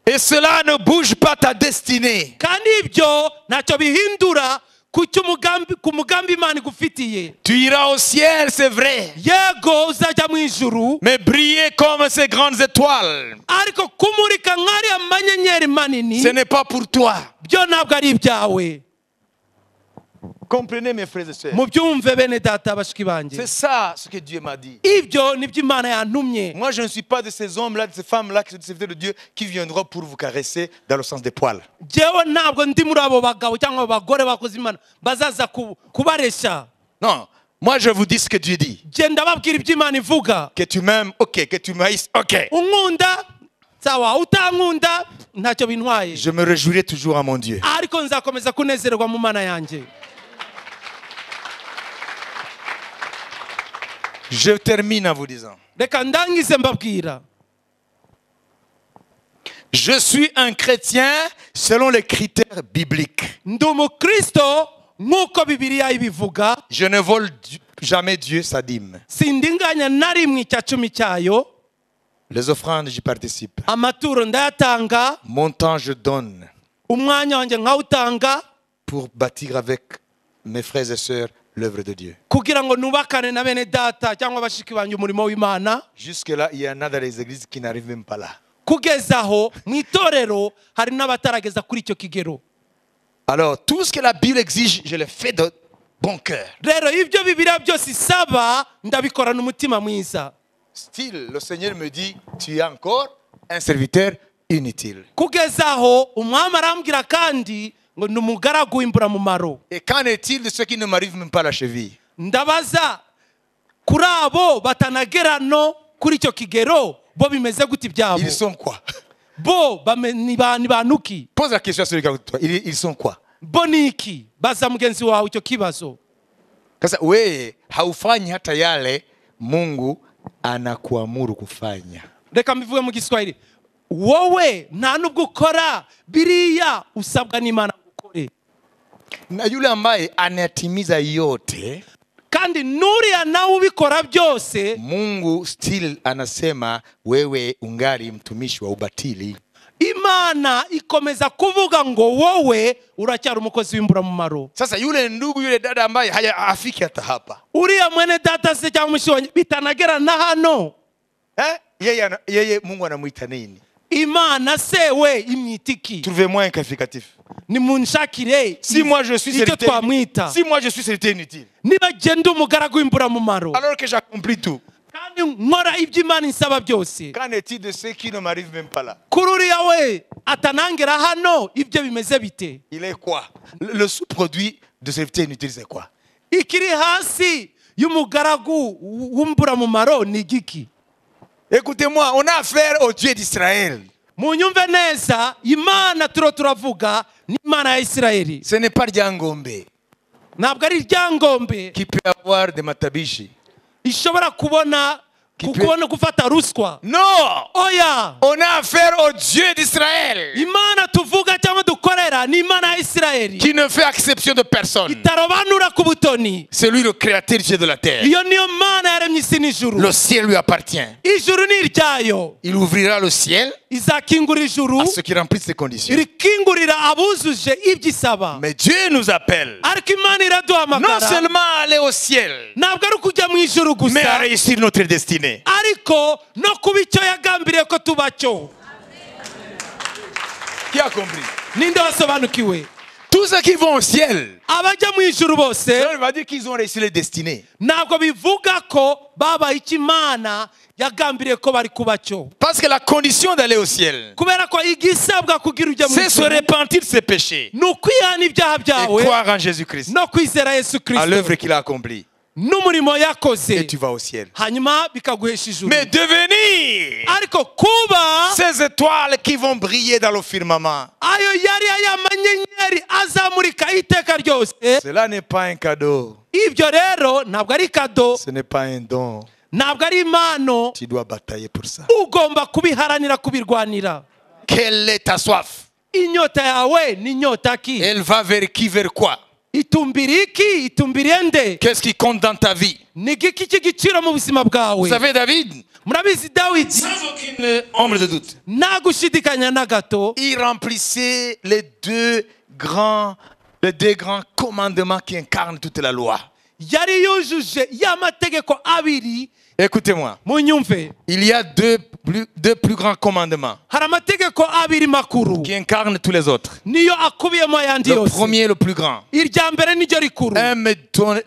Et cela ne bouge pas ta destinée. Kandi ibyo ntacyo bihindura ku cy'umugambi, ku mugambi Imana igufitiye. Tu iras au ciel, c'est vrai. Yego uzajya mu ijuru. Mais briller comme ces grandes étoiles, Ariko kumurika nk'ariya manyenyeri manini, ce n'est pas pour toi. Byo ntabwo ari ibyawe. Comprenez mes frères et sœurs. Mubyumve bene data bashiki banjye. C'est ça ce que Dieu m'a dit. Ibyo nibyo Imana yantumye. Moi je ne suis pas de ces hommes-là, de ces femmes-là qui sont des serviteurs de Dieu qui viendront pour vous caresser dans le sens des poils. Jewe ntabwo ndi muri abo bagabo cyangwa abagore bakoze Imana bazaza kubaresha. Non, moi je vous dis ce que Dieu dit. Je ndababwira ibyo Imana ivuga. Que tu m'aimes, ok, que tu m'haïsses, ok. Unkunda, sawa, utankunda, ntacyo bintwaye. Je me réjouirai toujours à mon Dieu. Ariko nzakomeza kunezerwa mu Mana yanjye. Je termine en vous disant. Reka ndangize mbabwira. Je suis un chrétien selon les critères bibliques. Ndi umukristo nk'uko Bibiliya ibivuga. Je ne vole jamais Dieu sa dîme. Sindinganya na rimwe icya cumi cyayo. Les offrandes, j'y participe. Amaturo ndayatanga. Mon temps, je donne. Umwanya wanjye nkawutanga. Pour bâtir avec mes frères et sœurs l'œuvre de Dieu. Kugira ngo nubakane na bene data cyangwa bashiki banjye umurimo w'Imana. Jusque-là, il y en a dans les églises qui n'arrivent même pas là. Kugeza aho mu itorero hari n'abatarageza kuri icyo kigero. Alors, tout ce que la Bible exige, je le fais de bon cœur. Rero ibyo Bibiliya byose isaba ndabikorana umutima mwiza. Style, le Seigneur me dit, tu es encore un serviteur inutile. Kugeza aho umwami arambwira kandi ngo ni umugaragu w'imburamumaro. Et qu'en est-il de ceux qui ne m'arrivent même pas à la cheville? Ndabaza kuri abo batanagera no kuri icyo kigero bo bimeze gute ibyabo? Ils sont quoi? Bo ni bantu ki? Pose la question à celui qui est à côté de toi. Ils sont quoi? Bo ni iki? Baza mugenzi wawe icyo kibazo. Sasa wewe haufanyi hata yale Mungu anakuamuru kufanya. Reka mbivuge mu Giswahili. Wowe nta nubwo ukora biriya usabwa n'Imana gukore. Na yule ambaye anatimiza yote, kandi nuriya nawe ubikora byose, Mungu still anasema wewe ungali mtumishi wa ubatili. Imana ikomeza kuvuga ngo wowe uracyari umukozi w'imburamumaro. Sasa yule ndugu yule dada ambaye hafiki hata hapa, uriya mwene data se cyangwa mushiki wanjye bitanagera na hano, yeye Mungu anamuita nini? Imana se we imwita iki? Trouvez-moi un qualificatif. Nimunshakire Si moi je suis icyo serviteur, twamwita. si moi je suis serviteur inutile, Niba genda umugaragu w'imburamumaro, alors que j'accomplis tout, kandi nkora ibyo Imana insaba byose, qu'en est-il de ceux qui ne m'arrivent même pas là? Kuri uriya we atanangera hano, ibyo bimeze bite? Il est quoi? Le sous-produit de serviteur inutile, c'est quoi? Ikiri hasi y'umugaragu w'imburamumaro ni igiki? Écoutez-moi, on a affaire au Dieu d'Israël. Munyumve neza, Imana turo turavuga ni Imana ya Isirayeli. Ce n'est pas Ryangombe Ntabwo ari Ryangombe qui peut avoir des matabishi. Ishobora kubona kubona gufata ruswa. Non! Oya. On a affaire au Dieu d'Israël Imana tuvuga cyangwa dukorera ni Imana ya Isirayeli qui ne fait exception de personne. Itarobanura ku butoni. C'est lui le créateur du ciel de la terre. Iyo niyo Mana yaremye isi n'ijuru. Le ciel lui appartient. Ijuru ni iryayo. Il ouvrira le ciel Izakingura ijuru à ceux qui remplissent ses conditions. Irikingurira abuzuje ibyo isaba. Mais Dieu nous appelle Ariko Imana non iraduhamagara seulement à aller au ciel, ntabwo ari ukujya mu ijuru mais à gusa, réussir notre destinée. Ariko no kuba icyo yagambiriye ko tuba cyo. Qui a compris? Ninde wasobanukiwe? Tous ceux qui vont au ciel, Abajya mu ijuru bose cela veut dire qu'ils ont réussi leur destinée. Ntabwo bivuga ko babaye icyo Imana yagambiriye ko bari kuba cyo. Parce que la condition d'aller au ciel, Kubera ko igisabwa kugira ujya mu c'est se ijuru repentir de ses péchés ni ukwihana ibyaha et byawe croire en Jésus-Christ, no kwizera Yesu à Kristo l'œuvre qu'il a accomplie. N'umurimo yakoze, Et tu vas au ciel. Hanyuma bikaguhesha ijuru. Mais devenir Ariko kuba ces étoiles qui vont briller dans le firmament, ayo yari aya manyenyeri azamurika iteka ryose, cela n'est pas un cadeau, ibyo rero ntabwo ari kado, ce n'est pas un don. Ntabwo ari impano. Tu dois batailler pour ça. Ugomba kubiharanira, kubirwanira. Quelle est ta soif? Inyota yawe ni inyota ki? Elle va vers qui, vers quoi? Itumbira iki, itumbira nde? Qu'est-ce qui compte dans ta vie? Ni igiki cy'igiciro mu buzima bwawe? Vous savez, David, Murabizi, Dawidi, sans aucune ombre de doute, nta gushidikanya na gato, il remplissait les deux grands commandements qui incarnent toute la loi. Yari yujuje ya mategeko abiri. Écoutez-moi, Munyumve. Il y a deux plus grands commandements Hari amategeko abiri makuru qui incarnent tous les autres. Niyo akubiyemo ayandi Le yose. premier, le plus grand. Irya mbere niryo rikuru. Aime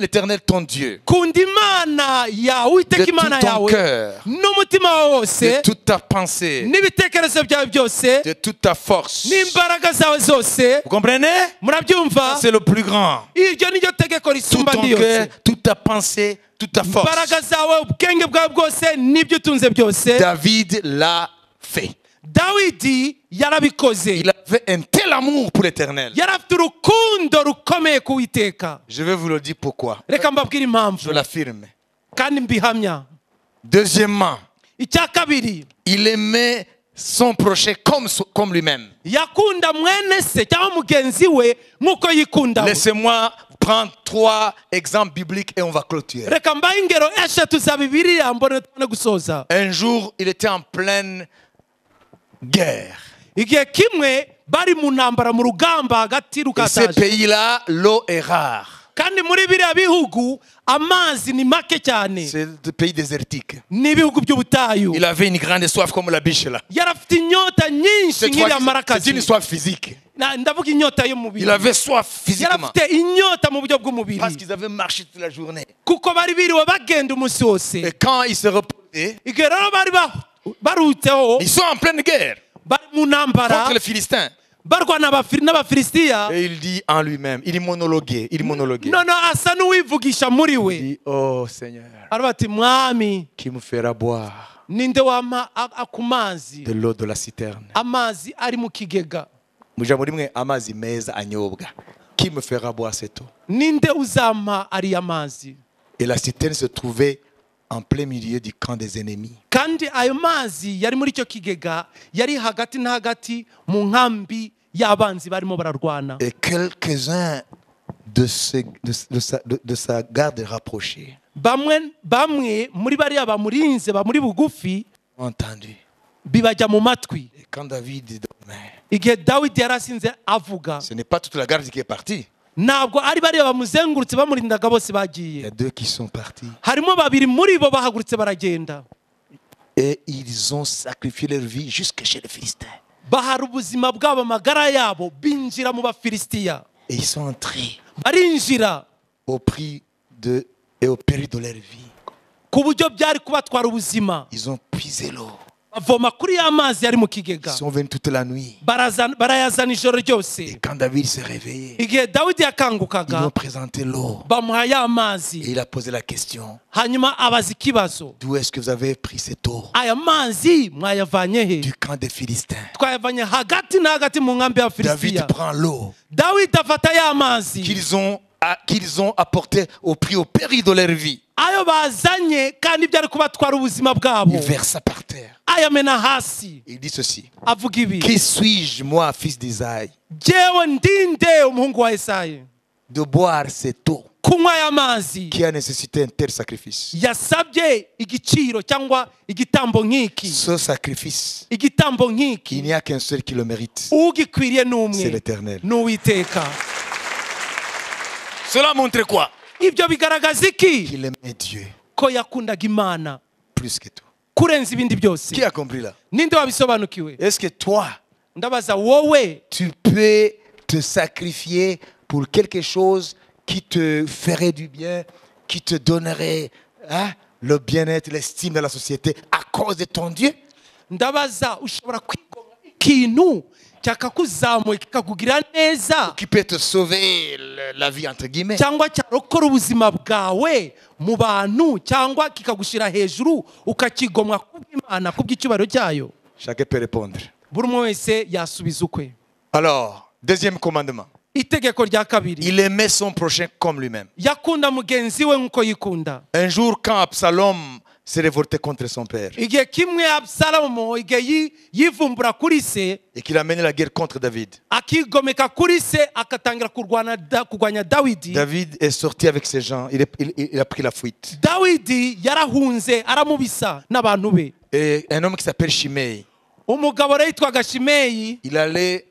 l'Éternel ton Dieu Kunda Imana yawe, Uwiteka de Imana tout ton yawe, cœur, n'umutima wawe wose, de toute ta pensée, n'ibitekerezo byawe byose, de toute ta force. N'imbaraga zawe zose. Vous comprenez? Murabyumva? C'est le plus grand. Iryo niryo tegeko Tout risumba ton andi yose. cœur, toute ta pensée, toute ta force. Imbaraga zawe, ubwenge bwawe bwose, n'ibyo utunze byose. David l'a fait. Dawidi yarabikoze. Il avait un tel amour pour l'Éternel. Yari afite urukundo rukomeye ku Witeka. Je vais vous le dire pourquoi. Reka mbabwire impamvu. Je l'affirme. Kandi mbihamya. Deuxièmement, Icya kabiri, il aimait son prochain comme lui-même. Yakunda mwene se cyangwa mugenzi we nk'uko yikunda we. Laissez-moi prendre trois exemples bibliques et on va clôturer. Reka mbahe ingero eshatu za Bibiliya mbone tubone gusoza. Un jour, il était en pleine guerre. Igihe kimwe bari mu ntambara, mu rugamba hagati Et ces rukataje. pays-là, l'eau est rare. Kandi muri biriya bihugu amazi ni make cyane. C'est le pays désertique. Ni ibihugu by'ubutayu. Il avait une grande soif comme la biche là. Yari afite inyota nyinshi Cette nk'iriya fois, c'est marakazi. une soif physique. Ndavuga inyota y'umubiri. Il avait soif Yari physiquement. afite inyota mu buryo bw'umubiri. Parce qu'ils avaient marché toute la journée. Kuko bari biriwe bagenda umunsi wose. Et quand ils se reposaient, Igihe rero bari baruhutseho, ils sont en pleine guerre bari mu ntambara contre les Philistins. Barwana n'Abafilisitiya. Et il dit en lui-même, il monologuait, il monologuait. Noneho asa n'uwivugisha muri we. Il dit, oh Seigneur, Aravuga ati Mwami, qui me fera boire ninde wampa ku mazi, de l'eau de la citerne? Amazi ari mu kigega? Mu ijambo rimwe, amazi meza anyobwa. Qui me fera boire cette eau? Ninde uzampa ariya mazi? Et la citerne se trouvait en plein milieu du camp des ennemis. Kandi ayo mazi yari muri icyo kigega yari hagati na hagati mu nkambi y'abanzi barimo bararwana. Et quelques-uns de, ce- de sa, de sa garde rapprochée Bamwe bamwe muri bariya bamurinze bamuri bugufi ont entendu. Bibajya mu matwi. Et quand David dormait, Igihe Dawidi yari asinze avuga, ce n'est pas toute la garde qui est partie. Ntabwo ari bariya bamuzengurutse bamurindaga bose Il y bagiye. a deux qui sont partis. Harimo babiri muri bo bahagurutse baragenda. Et ils ont sacrifié leur vie jusque chez les Philistins. Bahara ubuzima bwabo amagara yabo binjira mu Bafilisitiya. Et ils sont entrés barinjira au prix de et au péril de leur vie. Ku buryo byari kubatwara ubuzima. Ils ont puisé l'eau. Bavoma kuri ya mazi yari mu Ils kigega. sont venus toute la nuit. Barayazana ijoro ryose. Et quand David s'est réveillé, igihe Dawidi ils lui yakangukaga ont présenté l'eau. Bamuha ya mazi. Et il a posé la question. Hanyuma abaza ikibazo. D'où est-ce que vous avez pris cette eau? Aya mazi mwayavanye he? Du camp des Philistins. Twayavanye hagati na hagati mu nkambi David y'Abafilisitiya. prend l'eau Dawidi afata ya mazi qu'ils ont apporté au prix, au péril de leur vie. Ayo bazanye kandi byari kubatwara ubuzima bwabo. Il versa par terre. Ayamena hasi. Il dit ceci. Avuga ibi. Qui suis-je, moi, fils d'Isaïe, Jyewe ndinde umuhungu wa Esayi de boire cette eau kunywa aya mazi qui a nécessité un tel sacrifice? Yasabye igiciro cyangwa igitambo nk'iki. Ce sacrifice, igitambo il nk'iki n'y a qu'un seul qui le mérite. Ugikwiriye ni umwe. C'est l'Éternel. Ni Uwiteka. Cela montre quoi? Ibyo bigaragaza iki? Qu'il aimait Dieu ko yakundaga Imana plus que tout. Kurenza ibindi byose. Qui a compris là? Ninde wabisobanukiwe? Est-ce que toi, ndabaza wowe tu peux te sacrifier pour quelque chose qui te ferait du bien, qui te donnerait, hein, le bien-être, l'estime de la société à cause de ton Dieu? Ndabaza ushobora kwigomwa ikintu cyakakuzamuye kikakugira neza Qui peut te sauver la vie, entre guillemets. Cyangwa cyarokora ubuzima bwawe mu bantu cyangwa kikagushira hejuru ukakigomwa kubw'Imana kubw'icyubahiro cyayo. Chacun peut répondre. Buri umwe wese yasubiza ukwe. Alors, deuxième commandement. Itegeko rya kabiri. Il aimait son prochain comme lui-même. Yakunda mugenzi we nk'uko yikunda. Un jour, quand Absalom s'est révolté contre son père igihe kimwe Abusalomo igihe yivumbura kuri se et qu'il a mené la guerre contre David, akigomeka kuri se akatangira kurwana kurwanya Dawidi. David est sorti avec ses gens, il a pris la fuite. Dawidi yarahunze aramubisa n'abantu be. Et un homme qui s'appelle Shimei, umugabo rero yitwaga Shimeyi il allait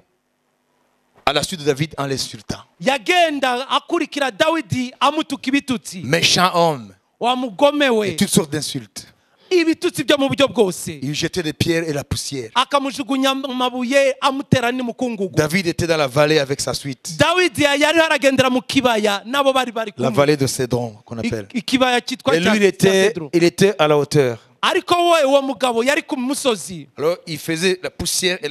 à la suite de David en l'insultant. Yagenda akurikira Dawidi amutuka ibitutsi. Méchant homme, wa mugome we et toutes sortes d'insultes. Ibitutsi byo mu buryo bwose. Il lui jetait des pierres et la poussière. Akamujugunya amabuye amutera n'umukungugu. David était dans la vallée avec sa suite. Dawidi yari aragendera mu kibaya nabo bari bari La kumwe. Vallée de Cédron, qu'on appelle. Ikibaya cyitwa Et lui, cya il était, Cedro. il était à la hauteur. Ariko we uwo mugabo yari ku musozi. Alors, il faisait la poussière et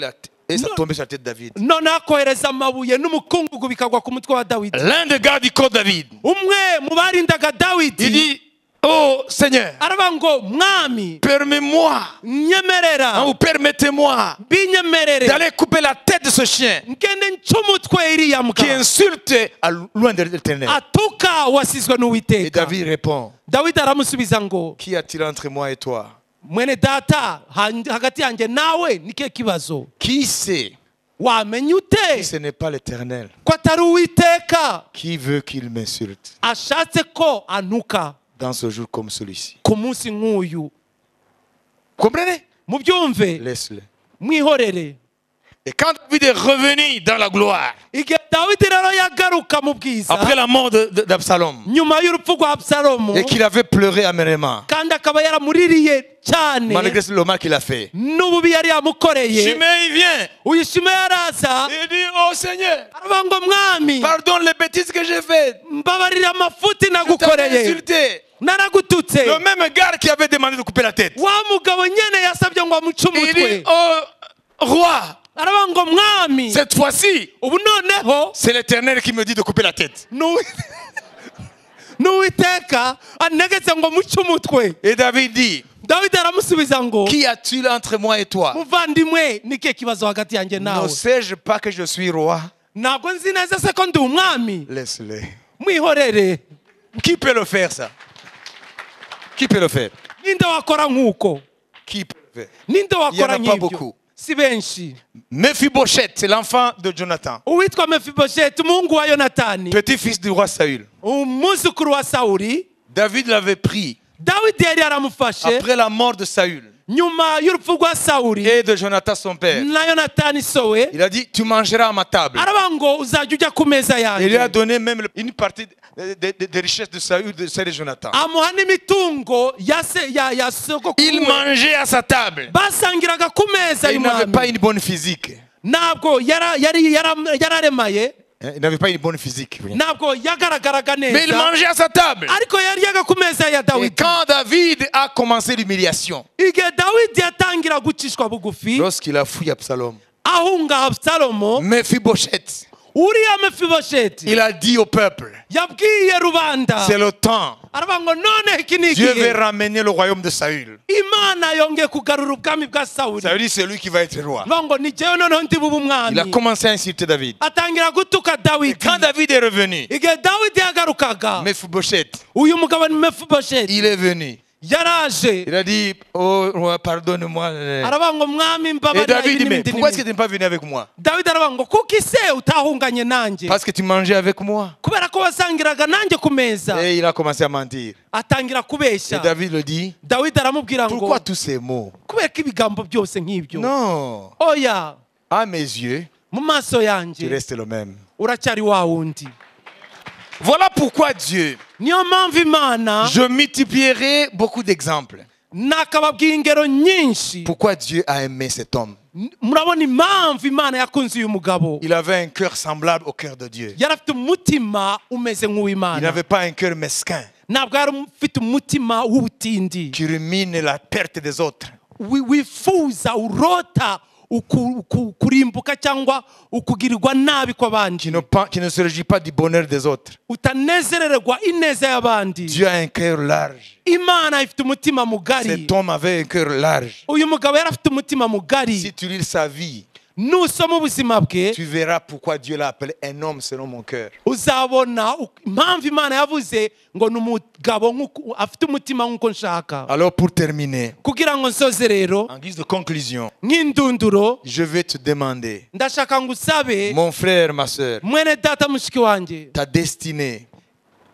ça Non. tombait sur la tête de David. Noneho akohereza amabuye n'umukungugu bikagwa ku mutwe wa Dawidi. L'un des gardes du corps de David, umwe mu barindaga il Dawidi dit, oh Seigneur, aravuga ngo mwami permets-moi, nyemerera hein, ou permettez-moi binyemerere d'aller couper la tête de ce chien ngende nce umutwe iriya qui mbwa insulte à loin de l'Éternel. Atuka wasizwe Et n'Uwiteka. David répond, Dawidi aramusubiza ngo qu'y a-t-il entre moi et toi? Mwene data hagati yanjye nawe ni kihe kibazo? Qui sait wamenya ute si ce n'est pas l'Éternel ko atari Uwiteka qui veut qu'il m'insulte ashatse ko antuka dans ce jour comme celui-ci? Ku munsi nk'uyu? Comprenez? Mubyumve. Laisse-le. Mwihorere. Et quand David est revenu dans la gloire, igihe Dawidi rero yagaruka mu bwiza après la mort d'Absalom, nyuma y'urupfu rwa Abusalomu et qu'il avait pleuré amèrement, kandi akaba yaramuririye cyane malgré le mal qu'il a fait, n'ububi yari yamukoreye, Shimei vient. Uyu Shimeyi araza. Il dit, oh Seigneur, aravuga ngo mwami pardonne les bêtises que j'ai faites. Mbabarira amafuti Je t'avais nagukoreye. insulté. Naragututse. Le même gars qui avait demandé de couper la tête. Wa mugabo nyene yasabye ngo amuce Il umutwe. dit, oh roi, aravuga ngo mwami cette fois-ci, ubu noneho c'est l'Éternel qui me dit de couper la tête. N'Uwiteka antegetse ngo muce umutwe. Et David dit, Dawidi aramusubiza ngo qu'y a-t-il entre moi et toi? Muvandimwe ni kihe kibazo hagati yanjye nawe? Ne sais-je pas que je suis roi? Ntabwo nzi neza se ko ndi umwami? Laisse-le. Mwihorere. Qui peut le faire, ça? Qui peut le faire? Ninde wakora nk'uko? Qui peut le faire? Ninde Il y en wakora a pas nk'ibyo? beaucoup. Si benshi. Mephibosheth, c'est l'enfant de Jonathan, uwitwa Mefibosheti umuhungu wa Yonatani petit-fils du roi Saül. Umwuzukuru wa Sawuli. David l'avait pris Dawidi yari yaramufashe après la mort de Saül. Nyuma y'urupfu rwa Sawuli et de Jonathan son père. Na Yonatani sowe Il a dit, tu mangeras à ma table. Aravuga ngo uzajya ujya ku meza Il lui a yanjye donné même une partie des richesses de Saül, de celle de Jonathan. Amuha n'imitungo ya se ya ya sogokuru Il we. Mangeait à sa table. Basangiraga ku meza Et il n'avait pas y'umwami une bonne physique. Ntabwo yara- yari yara- yararemaye Hein, il n'avait pas une bonne physique, oui. Ntabwo yagaragaraga Mais il neza mangeait à sa table. Ariko yaryaga ku meza ya Et Dawidi quand David a commencé l'humiliation, igihe Dawidi yatangira gucishwa bugufi lorsqu'il a fui Absalom, ahunga Abusalomo Mephibosheth, uriya Mefibosheti il a dit au peuple, yabwiye rubanda c'est le temps. Aravuga ngo none iki ni Dieu igihe veut ramener le royaume de Saül. Imana yongeye kugarura ubwami bwa Sawuli Ça veut dire c'est lui qui va être roi. Aravuga ngo ni jyewe noneho ndi bube Il a umwami commencé à insulter David. Atangira gutuka Dawidi Quand David est revenu, igihe Dawidi yagarukaga Mephibosheth, uyu mugabo ni Mefibosheti il est venu. Yaraje Il a dit, oh roi, pardonne-moi. Aravuga ngo mwami Et mbabarira David ibi dit, mais n'ibindi pourquoi est-ce que n'ibindi." tu n'es pas venu avec moi? Dawidi aravuga ngo kuko ise utahunganye nanjye Parce que tu mangeais avec moi. Kubera ko wasangiraga nanjye ku meza Et il a commencé à mentir. Atangira Et kubeshya David le dit, Dawidi aramubwira ngo pourquoi tous ces mots? Kubera ko ibigambo byose nk'ibyo Non. oya À mes yeux, mu maso tu yanjye restes le même. Uracyari wa wundi Voilà pourquoi Dieu, niyo mpamvu Imana je multiplierai beaucoup d'exemples. Nakababwiye ingero nyinshi Pourquoi Dieu a aimé cet homme? Murabona impamvu Imana yakunze uyu mugabo Il avait un cœur semblable au cœur de Dieu. Yari afite umutima umeze Il nk'uw'Imana n'avait pas un cœur mesquin ntabwo yari ufite umutima w'ubutindi qui rumine la perte des autres. Wi- wifuza urota uku- uku- kurimbuka cyangwa ukugirirwa nabi kw'abandi Qui ne se réjouit pas du bonheur des autres. Utanezererwa ineza y'abandi Dieu a un cœur large. Imana ifite umutima mugari Cet homme avait un cœur large. Uyu mugabo yari afite umutima mugari Si tu lis sa vie, nusoma ubuzima bwe tu verras pourquoi Dieu l'a appelé un homme selon mon cœur. Uzabona uk- impamvu Imana yavuze ngo ni umugabo nk'uko- afite umutima nk'uko nshaka Alors pour terminer, kugira ngo nsoze rero en guise de conclusion, nk'indunduro je vais te demander, ndashaka ngo usabe mon frère, ma soeur, mwene data mushiki wanjye ta destinée,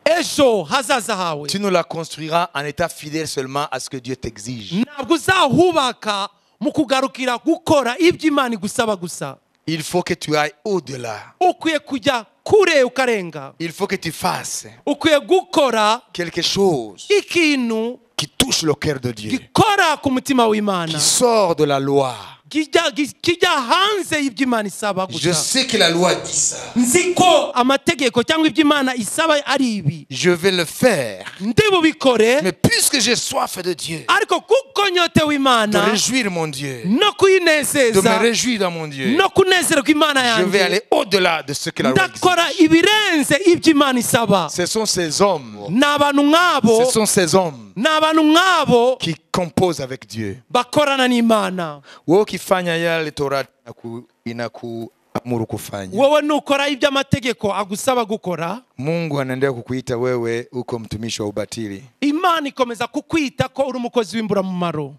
ejo hazaza hawe tu ne la construiras en étant fidèle seulement à ce que Dieu t'exige. Ntabwo uzahubaka mu kugarukira gukora ibyo Imana igusaba gusa Il faut que tu ailles au-delà. Ukwiye kujya kure ukarenga Il faut que tu fasses ukwiye gukora quelque chose ikintu qui touche le cœur de Dieu, gikora ku mutima w'Imana qui sort de la loi. Kijya gi- kijya hanze y'ibyo Imana isaba Je gusa sais que la loi dit ça. Nzi ko amategeko cyangwa ibyo Imana isaba ari ibi Je vais le faire. Ndi bubikore Mais puisque j'ai soif de Dieu, ariko kuko nyotewe de Imana réjouir mon Dieu, no de me kuyinezeza réjouir dans mon Dieu, no kunezerwa Imana je vais yanjye aller au-delà de ce que la loi ndakora exige. Ibirenze ibyo Imana isaba Ce sont ces hommes, ni abantu nk'abo ce sont ces hommes ni abantu nk'abo qui composent avec Dieu. Bakorana n'Imana Wewe ukifanya yale Torati inakuamuru kufanya, wowe nukora ibyo amategeko agusaba gukora Mungu anaendelea kukuita wewe uko mtumishi wa ubatili, Imana ikomeza kukwita ko uri umukozi w'imburamumaro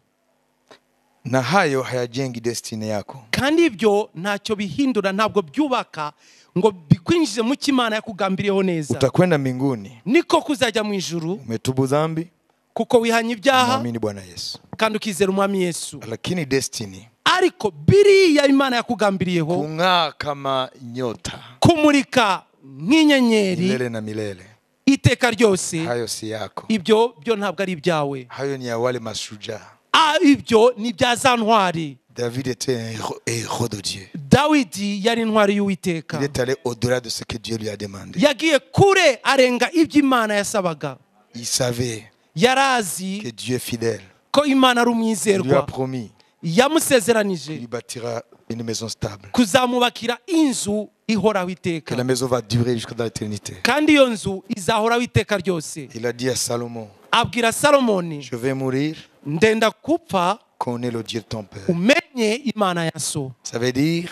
na hayo hayajengi destiny yako. Kandi ibyo ntacyo bihindura ntabwo byubaka ngo bikwinjize mu cyo Imana yakugambiriyeho neza Utakwenda mbinguni niko kuzajya mu ijuru umetubu dhambi, kuko wihanye ibyaha mwamini Bwana Yesu, kandi ukizera umwami Yesu lakini destiny ariko biriya Imana yakugambiriyeho kung'aa kama nyota kumurika nk'inyenyeri milele na milele, iteka ryose hayo si yako, ibyo byo ntabwo ari ibyawe hayo ni ya wale mashujaa. Ah, ibyo ni ibya za ntwari David était un héros de Dieu. Dawidi yari intwari y'Uwiteka Il est allé au-delà de ce que Dieu lui a demandé. Yagiye kure arenga ibyo Imana yasabaga Il savait yarazi que Dieu est fidèle. Ko Imana ari Il lui a umwizerwa promis qu'il yamusezeranije lui bâtira une maison stable. Kuzamubakira inzu ihoraho iteka Que la maison va durer jusqu'à dans l'éternité. Kandi iyo nzu izahoraho iteka ryose Il a dit à Salomon, abwira Salomoni je vais mourir, ndenda gupfa connais le Dieu de ton père. Umenye Imana ya so Ça veut dire,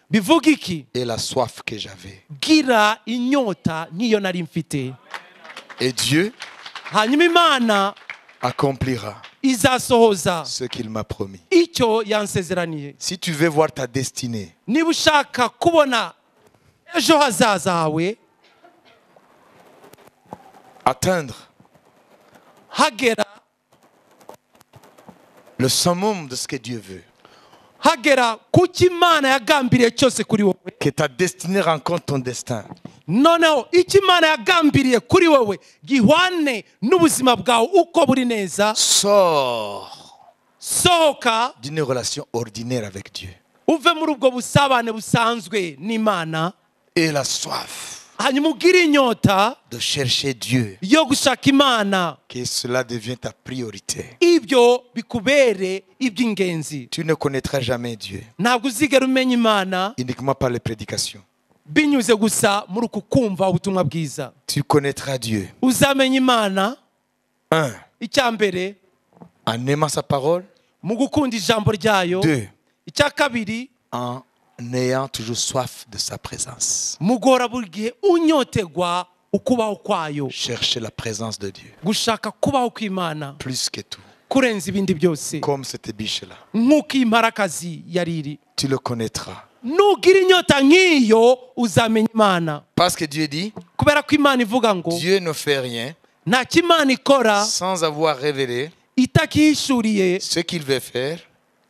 bivuga iki et la soif que j'avais. Gira inyota nk'iyo nari mfite Et Dieu hanyuma Imana accomplira izasohoza ce qu'il m'a promis. Icyo yansezeraniye Si tu veux voir ta destinée, niba ushaka kubona ejo hazaza hawe atteindre hagera Le summum de ce que Dieu veut. Hagera kuki Imana yagambiriye cyose kuri wowe. Que ta destinée rencontre ton destin. Noneho icyo Imana yagambiriye kuri wowe gihwane n'ubuzima bwawe uko buri neza. Sors sohoka d'une relation ordinaire avec Dieu. Uve muri ubwo busabane busanzwe n'Imana. Et la soif hanyuma ugire inyota de chercher Dieu. Yo gushaka Imana. Que cela devienne ta priorité. Ibyo bikubere iby'ingenzi. Tu ne connaîtras jamais Dieu. Ntabwo uzigera umenya Imana uniquement par les prédications. Binyuze gusa muri uku kumva ubutumwa bwiza. Tu connaîtras Dieu. Uzamenya Imana. Un. Icya mbere, en aimant sa parole. Mu gukunda ijambo ryayo. Deux. Icya kabiri, en ayant toujours soif de sa présence. Mugora buri gihe unyotegwa ukubaho kwayo. Chercher la présence de Dieu. Gushaka kubaho kw'Imana. Plus que tout. Kurenza ibindi byose. Comme cette biche-là. Nk'uko iyi mparakazi yari iri. Tu le connaîtras. Nugira inyota nk'iyo uzamenya Imana. Parce que Dieu dit, kubera ko Imana ivuga ngo, Dieu ne fait rien nta kimana ikora sans avoir révélé itakihishuriye, ce qu'il veut faire.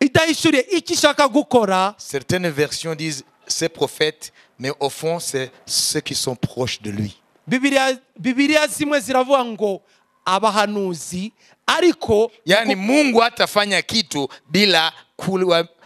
Idahishuriye icyo ishaka gukora. Certaines versions disent ses prophètes, mais au fond c'est ceux qui sont proches de lui. Bibiliya zimwe ziravuga ngo abahanuzi, ariko yani Mungu hatafanya kitu bila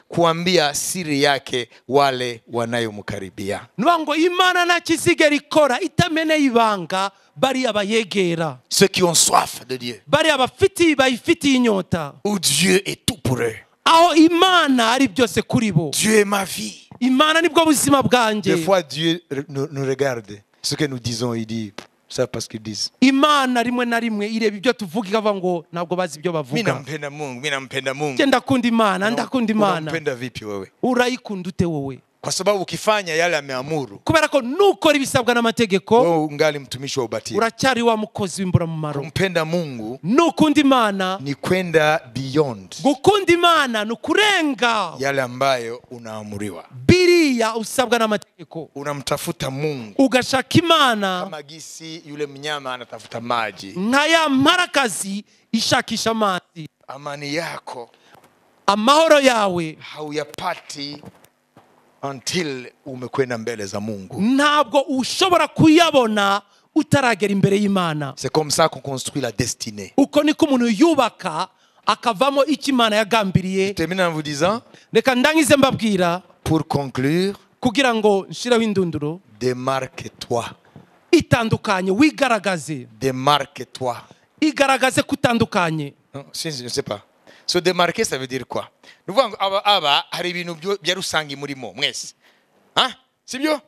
kuambia siri yake wale wanayomkaribia. Nuvuga ngo Imana nta kizigera ikora itameneye ibanga bariya bayegera. Ceux qui ont soif de Dieu. Bariya bafitiye bayifitiye inyota. Où Dieu est tout pour eux. Aho Imana ari byose kuri bo. Dieu est ma vie. Imana nibwo buzima bwanjye. Des fois Dieu nous regarde. Ce que nous disons, il dit, ça parce qu'ils disent. Imana rimwe na rimwe ireba ibyo tuvuga ikavuga ngo ntabwo bazi ibyo bavuga. Mimi nampenda Mungu, mimi nampenda Mungu. Njye ndakunda Imana, ndakunda Imana. Unampenda vipi wewe? Urayikunda ute wowe? Kwa sababu ukifanya yale ameamuru. Kubera ko nukora ibisabwa n'amategeko, wewe ungali mtumishi wa ubatili. Uracyari wa mukozi w'imburamumaro. Kumpenda Mungu nukunda Imana ni kwenda beyond. Gukunda Imana ni kurenga yale ambayo unaamuriwa. Biriya usabwa n'amategeko. Unamtafuta Mungu. Ugashaka Imana kama gisi yule mnyama anatafuta maji. Nka ya mparakazi ishakisha amazi. Amani yako, amahoro yawe hauyapati until umekwenda mbele za Mungu. Ntabwo ushobora kuyabona utaragera imbere y'Imana. C'est comme ça qu'on construit la destinée. Uko niko umuntu yubaka akavamo icyo Imana yagambiriye. Je termine en vous disant, reka ndangize mbabwira, pour conclure, kugira ngo nshireho indunduro, démarque-toi. Itandukanye, wigaragaze. Démarque-toi. Igaragaze kutandukanye. Non, je ne sais pas. Se démarquer, ça veut dire quoi? Nous voyons aba hari ibintu bya rusangi murimo mwese. Hein? Sibyo?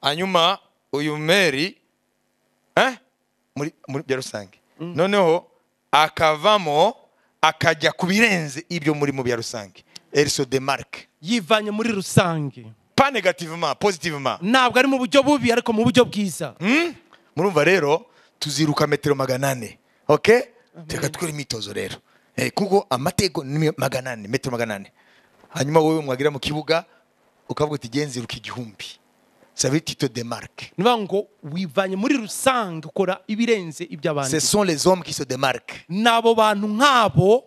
Hanyuma uyu Mary, hein? Muri bya rusangi. Noneho akavamo akajya kubirenze ibyo muri mu bya rusangi. Elle se démarque. Yivanye muri rusangi. Pas négativement, positivement. Ntabwo ari mu buryo bubi ariko mu buryo bwiza. Murumva rero tuziruka metero 400. Okay? Reka twere imyitozo rero. Kuko amatego ni 400, metero 400. Hanyuma wowe mwagira mu kibuga ukavuga uti genziruka 1000. Ça veut dire tu te démarques. Niba ngo wivanye muri rusange ukora ibirenze iby'abandi. Ce sont les hommes qui se démarquent. Nabo bantu nk'abo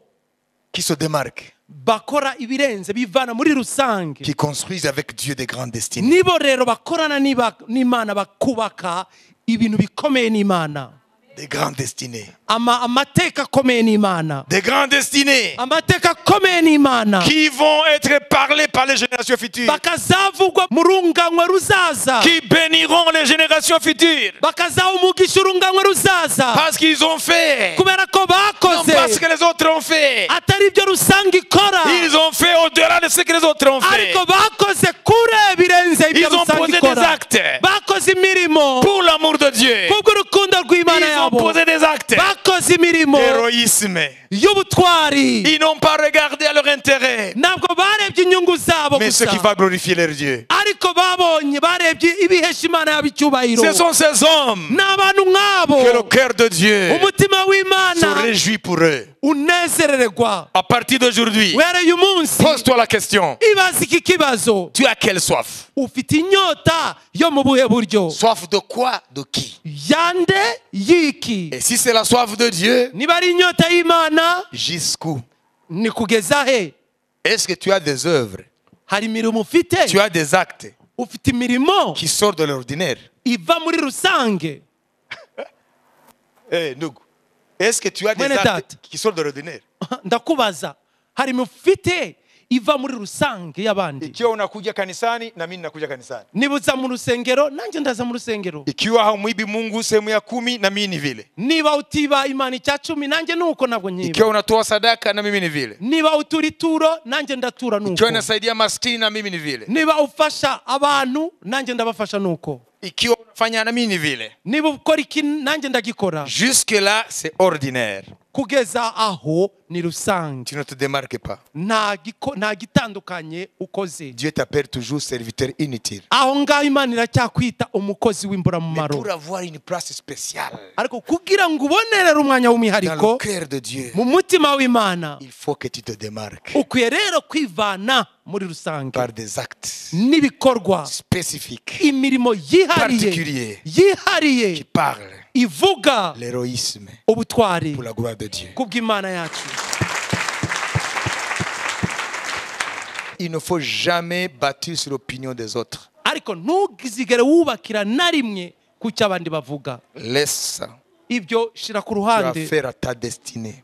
qui se démarquent. Bakora ibirenze bivana muri rusange. Qui construisent avec Dieu des grandes destinées. Nibo rero bakorana n'Imana bakubaka ibintu bikomeye n'Imana. Des grandes destinées. Amateka akomeye n'Imana. Des grandes destinées. Amateka akomeye n'Imana. Qui vont être parlées par les générations futures. Bakazavugwa mu rungano ruzaza. Qui béniront les générations futures. Bakazaha umugisha urungano ruzaza. Parce qu'ils ont fait. Kubera ko bakoze. Non, parce que les autres ont fait. Atari ibyo rusange ikora. Ils ont fait au-delà de ce que les autres ont fait. Ariko bakoze kure birenze ibyo Ils ont rusange posé ikora. des actes. Bakoze imirimo. Pour l'amour de Dieu. Kubw'urukundo rw'Imana Ils ont yabo. posé des actes Bakoze imirimo d'héroïsme. y'ubutwari. Ils n'ont pas regardé à leur intérêt, Ntabwo barebye inyungu zabo mais ce gusa. qui va glorifier leur Dieu. Ariko babonye barebye ibihesha Imana yabo icyubahiro. Ce sont ces hommes Ni abantu nk'abo que le cœur de Dieu umutima w'Imana se réjouit pour eux. unezerererwa. À partir d'aujourd'hui, Uhereye umunsi, pose-toi la question. ibaze iki kibazo. Tu as quelle soif? Ufite inyota yo mu buhe buryo? Soif de quoi? De qui? Yande yiki. Et si c'est la soif de Dieu, Niba ari inyota y'Imana, jusqu'où? Ni kugeza he? Est-ce que tu as des œuvres? Hari imirimo ufite? Tu as des actes Ufite imirimo qui sortent de l'ordinaire? Iva muri rusange? Eh, ndugu. Est-ce que tu as des Mwene actes data. Qui sortent de l'ordinaire? Ndakubaza, hari imirimo ufite iva muri rusange y'abandi? Ikiwa unakuja kanisani na mimi nakuja kanisani. Niba uza mu rusengero, nanjye ndaza mu rusengero. Ikiwa haumwibi Mungu sehemu ya 10 na mimi ni vile. Niba utiba Imana icya 10, nanjye nuko ntabwo nyiba. Ikiwa unatoa sadaka na mimi ni vile. Niba utura ituro, nanjye ndatura nuko. Ikiwa unasaidia maskini na mimi ni vile. Niba ufasha abantu, nanjye ndabafasha nuko. Ikiwa unafanya na mimi ni vile. Niba ukora iki, nanjye ndagikora. Jusque là c'est ordinaire. Kugeza aho ni rusange. Tu ne te démarques pas. Nta giko- nta gitandukanye ukoze. Dieu t'appelle toujours serviteur inutile. Aho ngaho Imana iracyakwita umukozi Mais w'imburamumaro. pour avoir une place spéciale Ariko kugira ngo ubonerere umwanya dans w'umwihariko le cœur de Dieu, mu mutima w'Imana, il faut que tu te démarques ukwiye rero kwivana muri rusange par des actes n'ibikorwa, spécifiques imirimo yihariye particuliers yihariye qui parlent ivuga l'héroïsme ubutwari pour la gloire de Dieu. Kubw'Imana yacu. Il ne faut jamais bâtir sur l'opinion des autres. Ariko ntuzigere wubakira na rimwe ku cyo abandi bavuga. Laisse ça. Ibyo shira ku Tu as ruhande. affaire à ta destinée.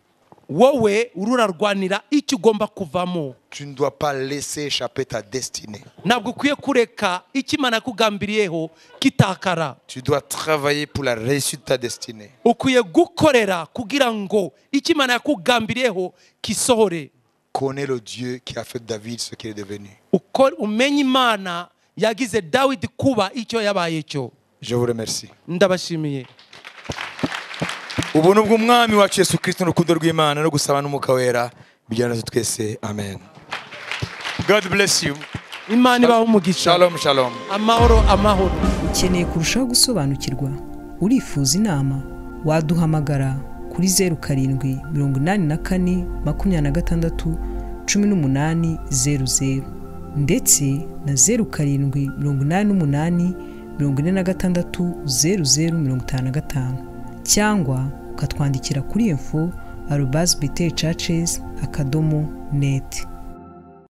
Wowe urarwanira icyo ugomba kuvamo. Tu ne dois pas laisser échapper ta destinée. Ntabwo ukwiye kureka icyo Imana yakugambiriyeho kitakara. Tu dois travailler pour la réussite de ta destinée. Ukwiye gukorera kugira ngo icyo Imana yakugambiriyeho kisohore. Connais le Dieu qui a fait de David ce qu'il est devenu. Uko umenye Imana yagize Dawidi kuba icyo yabaye cyo. Je vous remercie. Ndabashimiye. Ubuntu bw'Umwami wacu Yesu Kristo n'urukundo rw'Imana no gusaba n'Umwuka Wera bijyana natwe twese. Amen. God bless you. Imana ibahe umugisha. Shalom, shalom. Amahoro, amahoro. Ukeneye kurushaho gusobanukirwa? Urifuza inama? Waduhamagara kuri 0784 26 18 00 ndetse na 0788 46 00 55, cyangwa ukatwandikira kuri info@btchurches.net.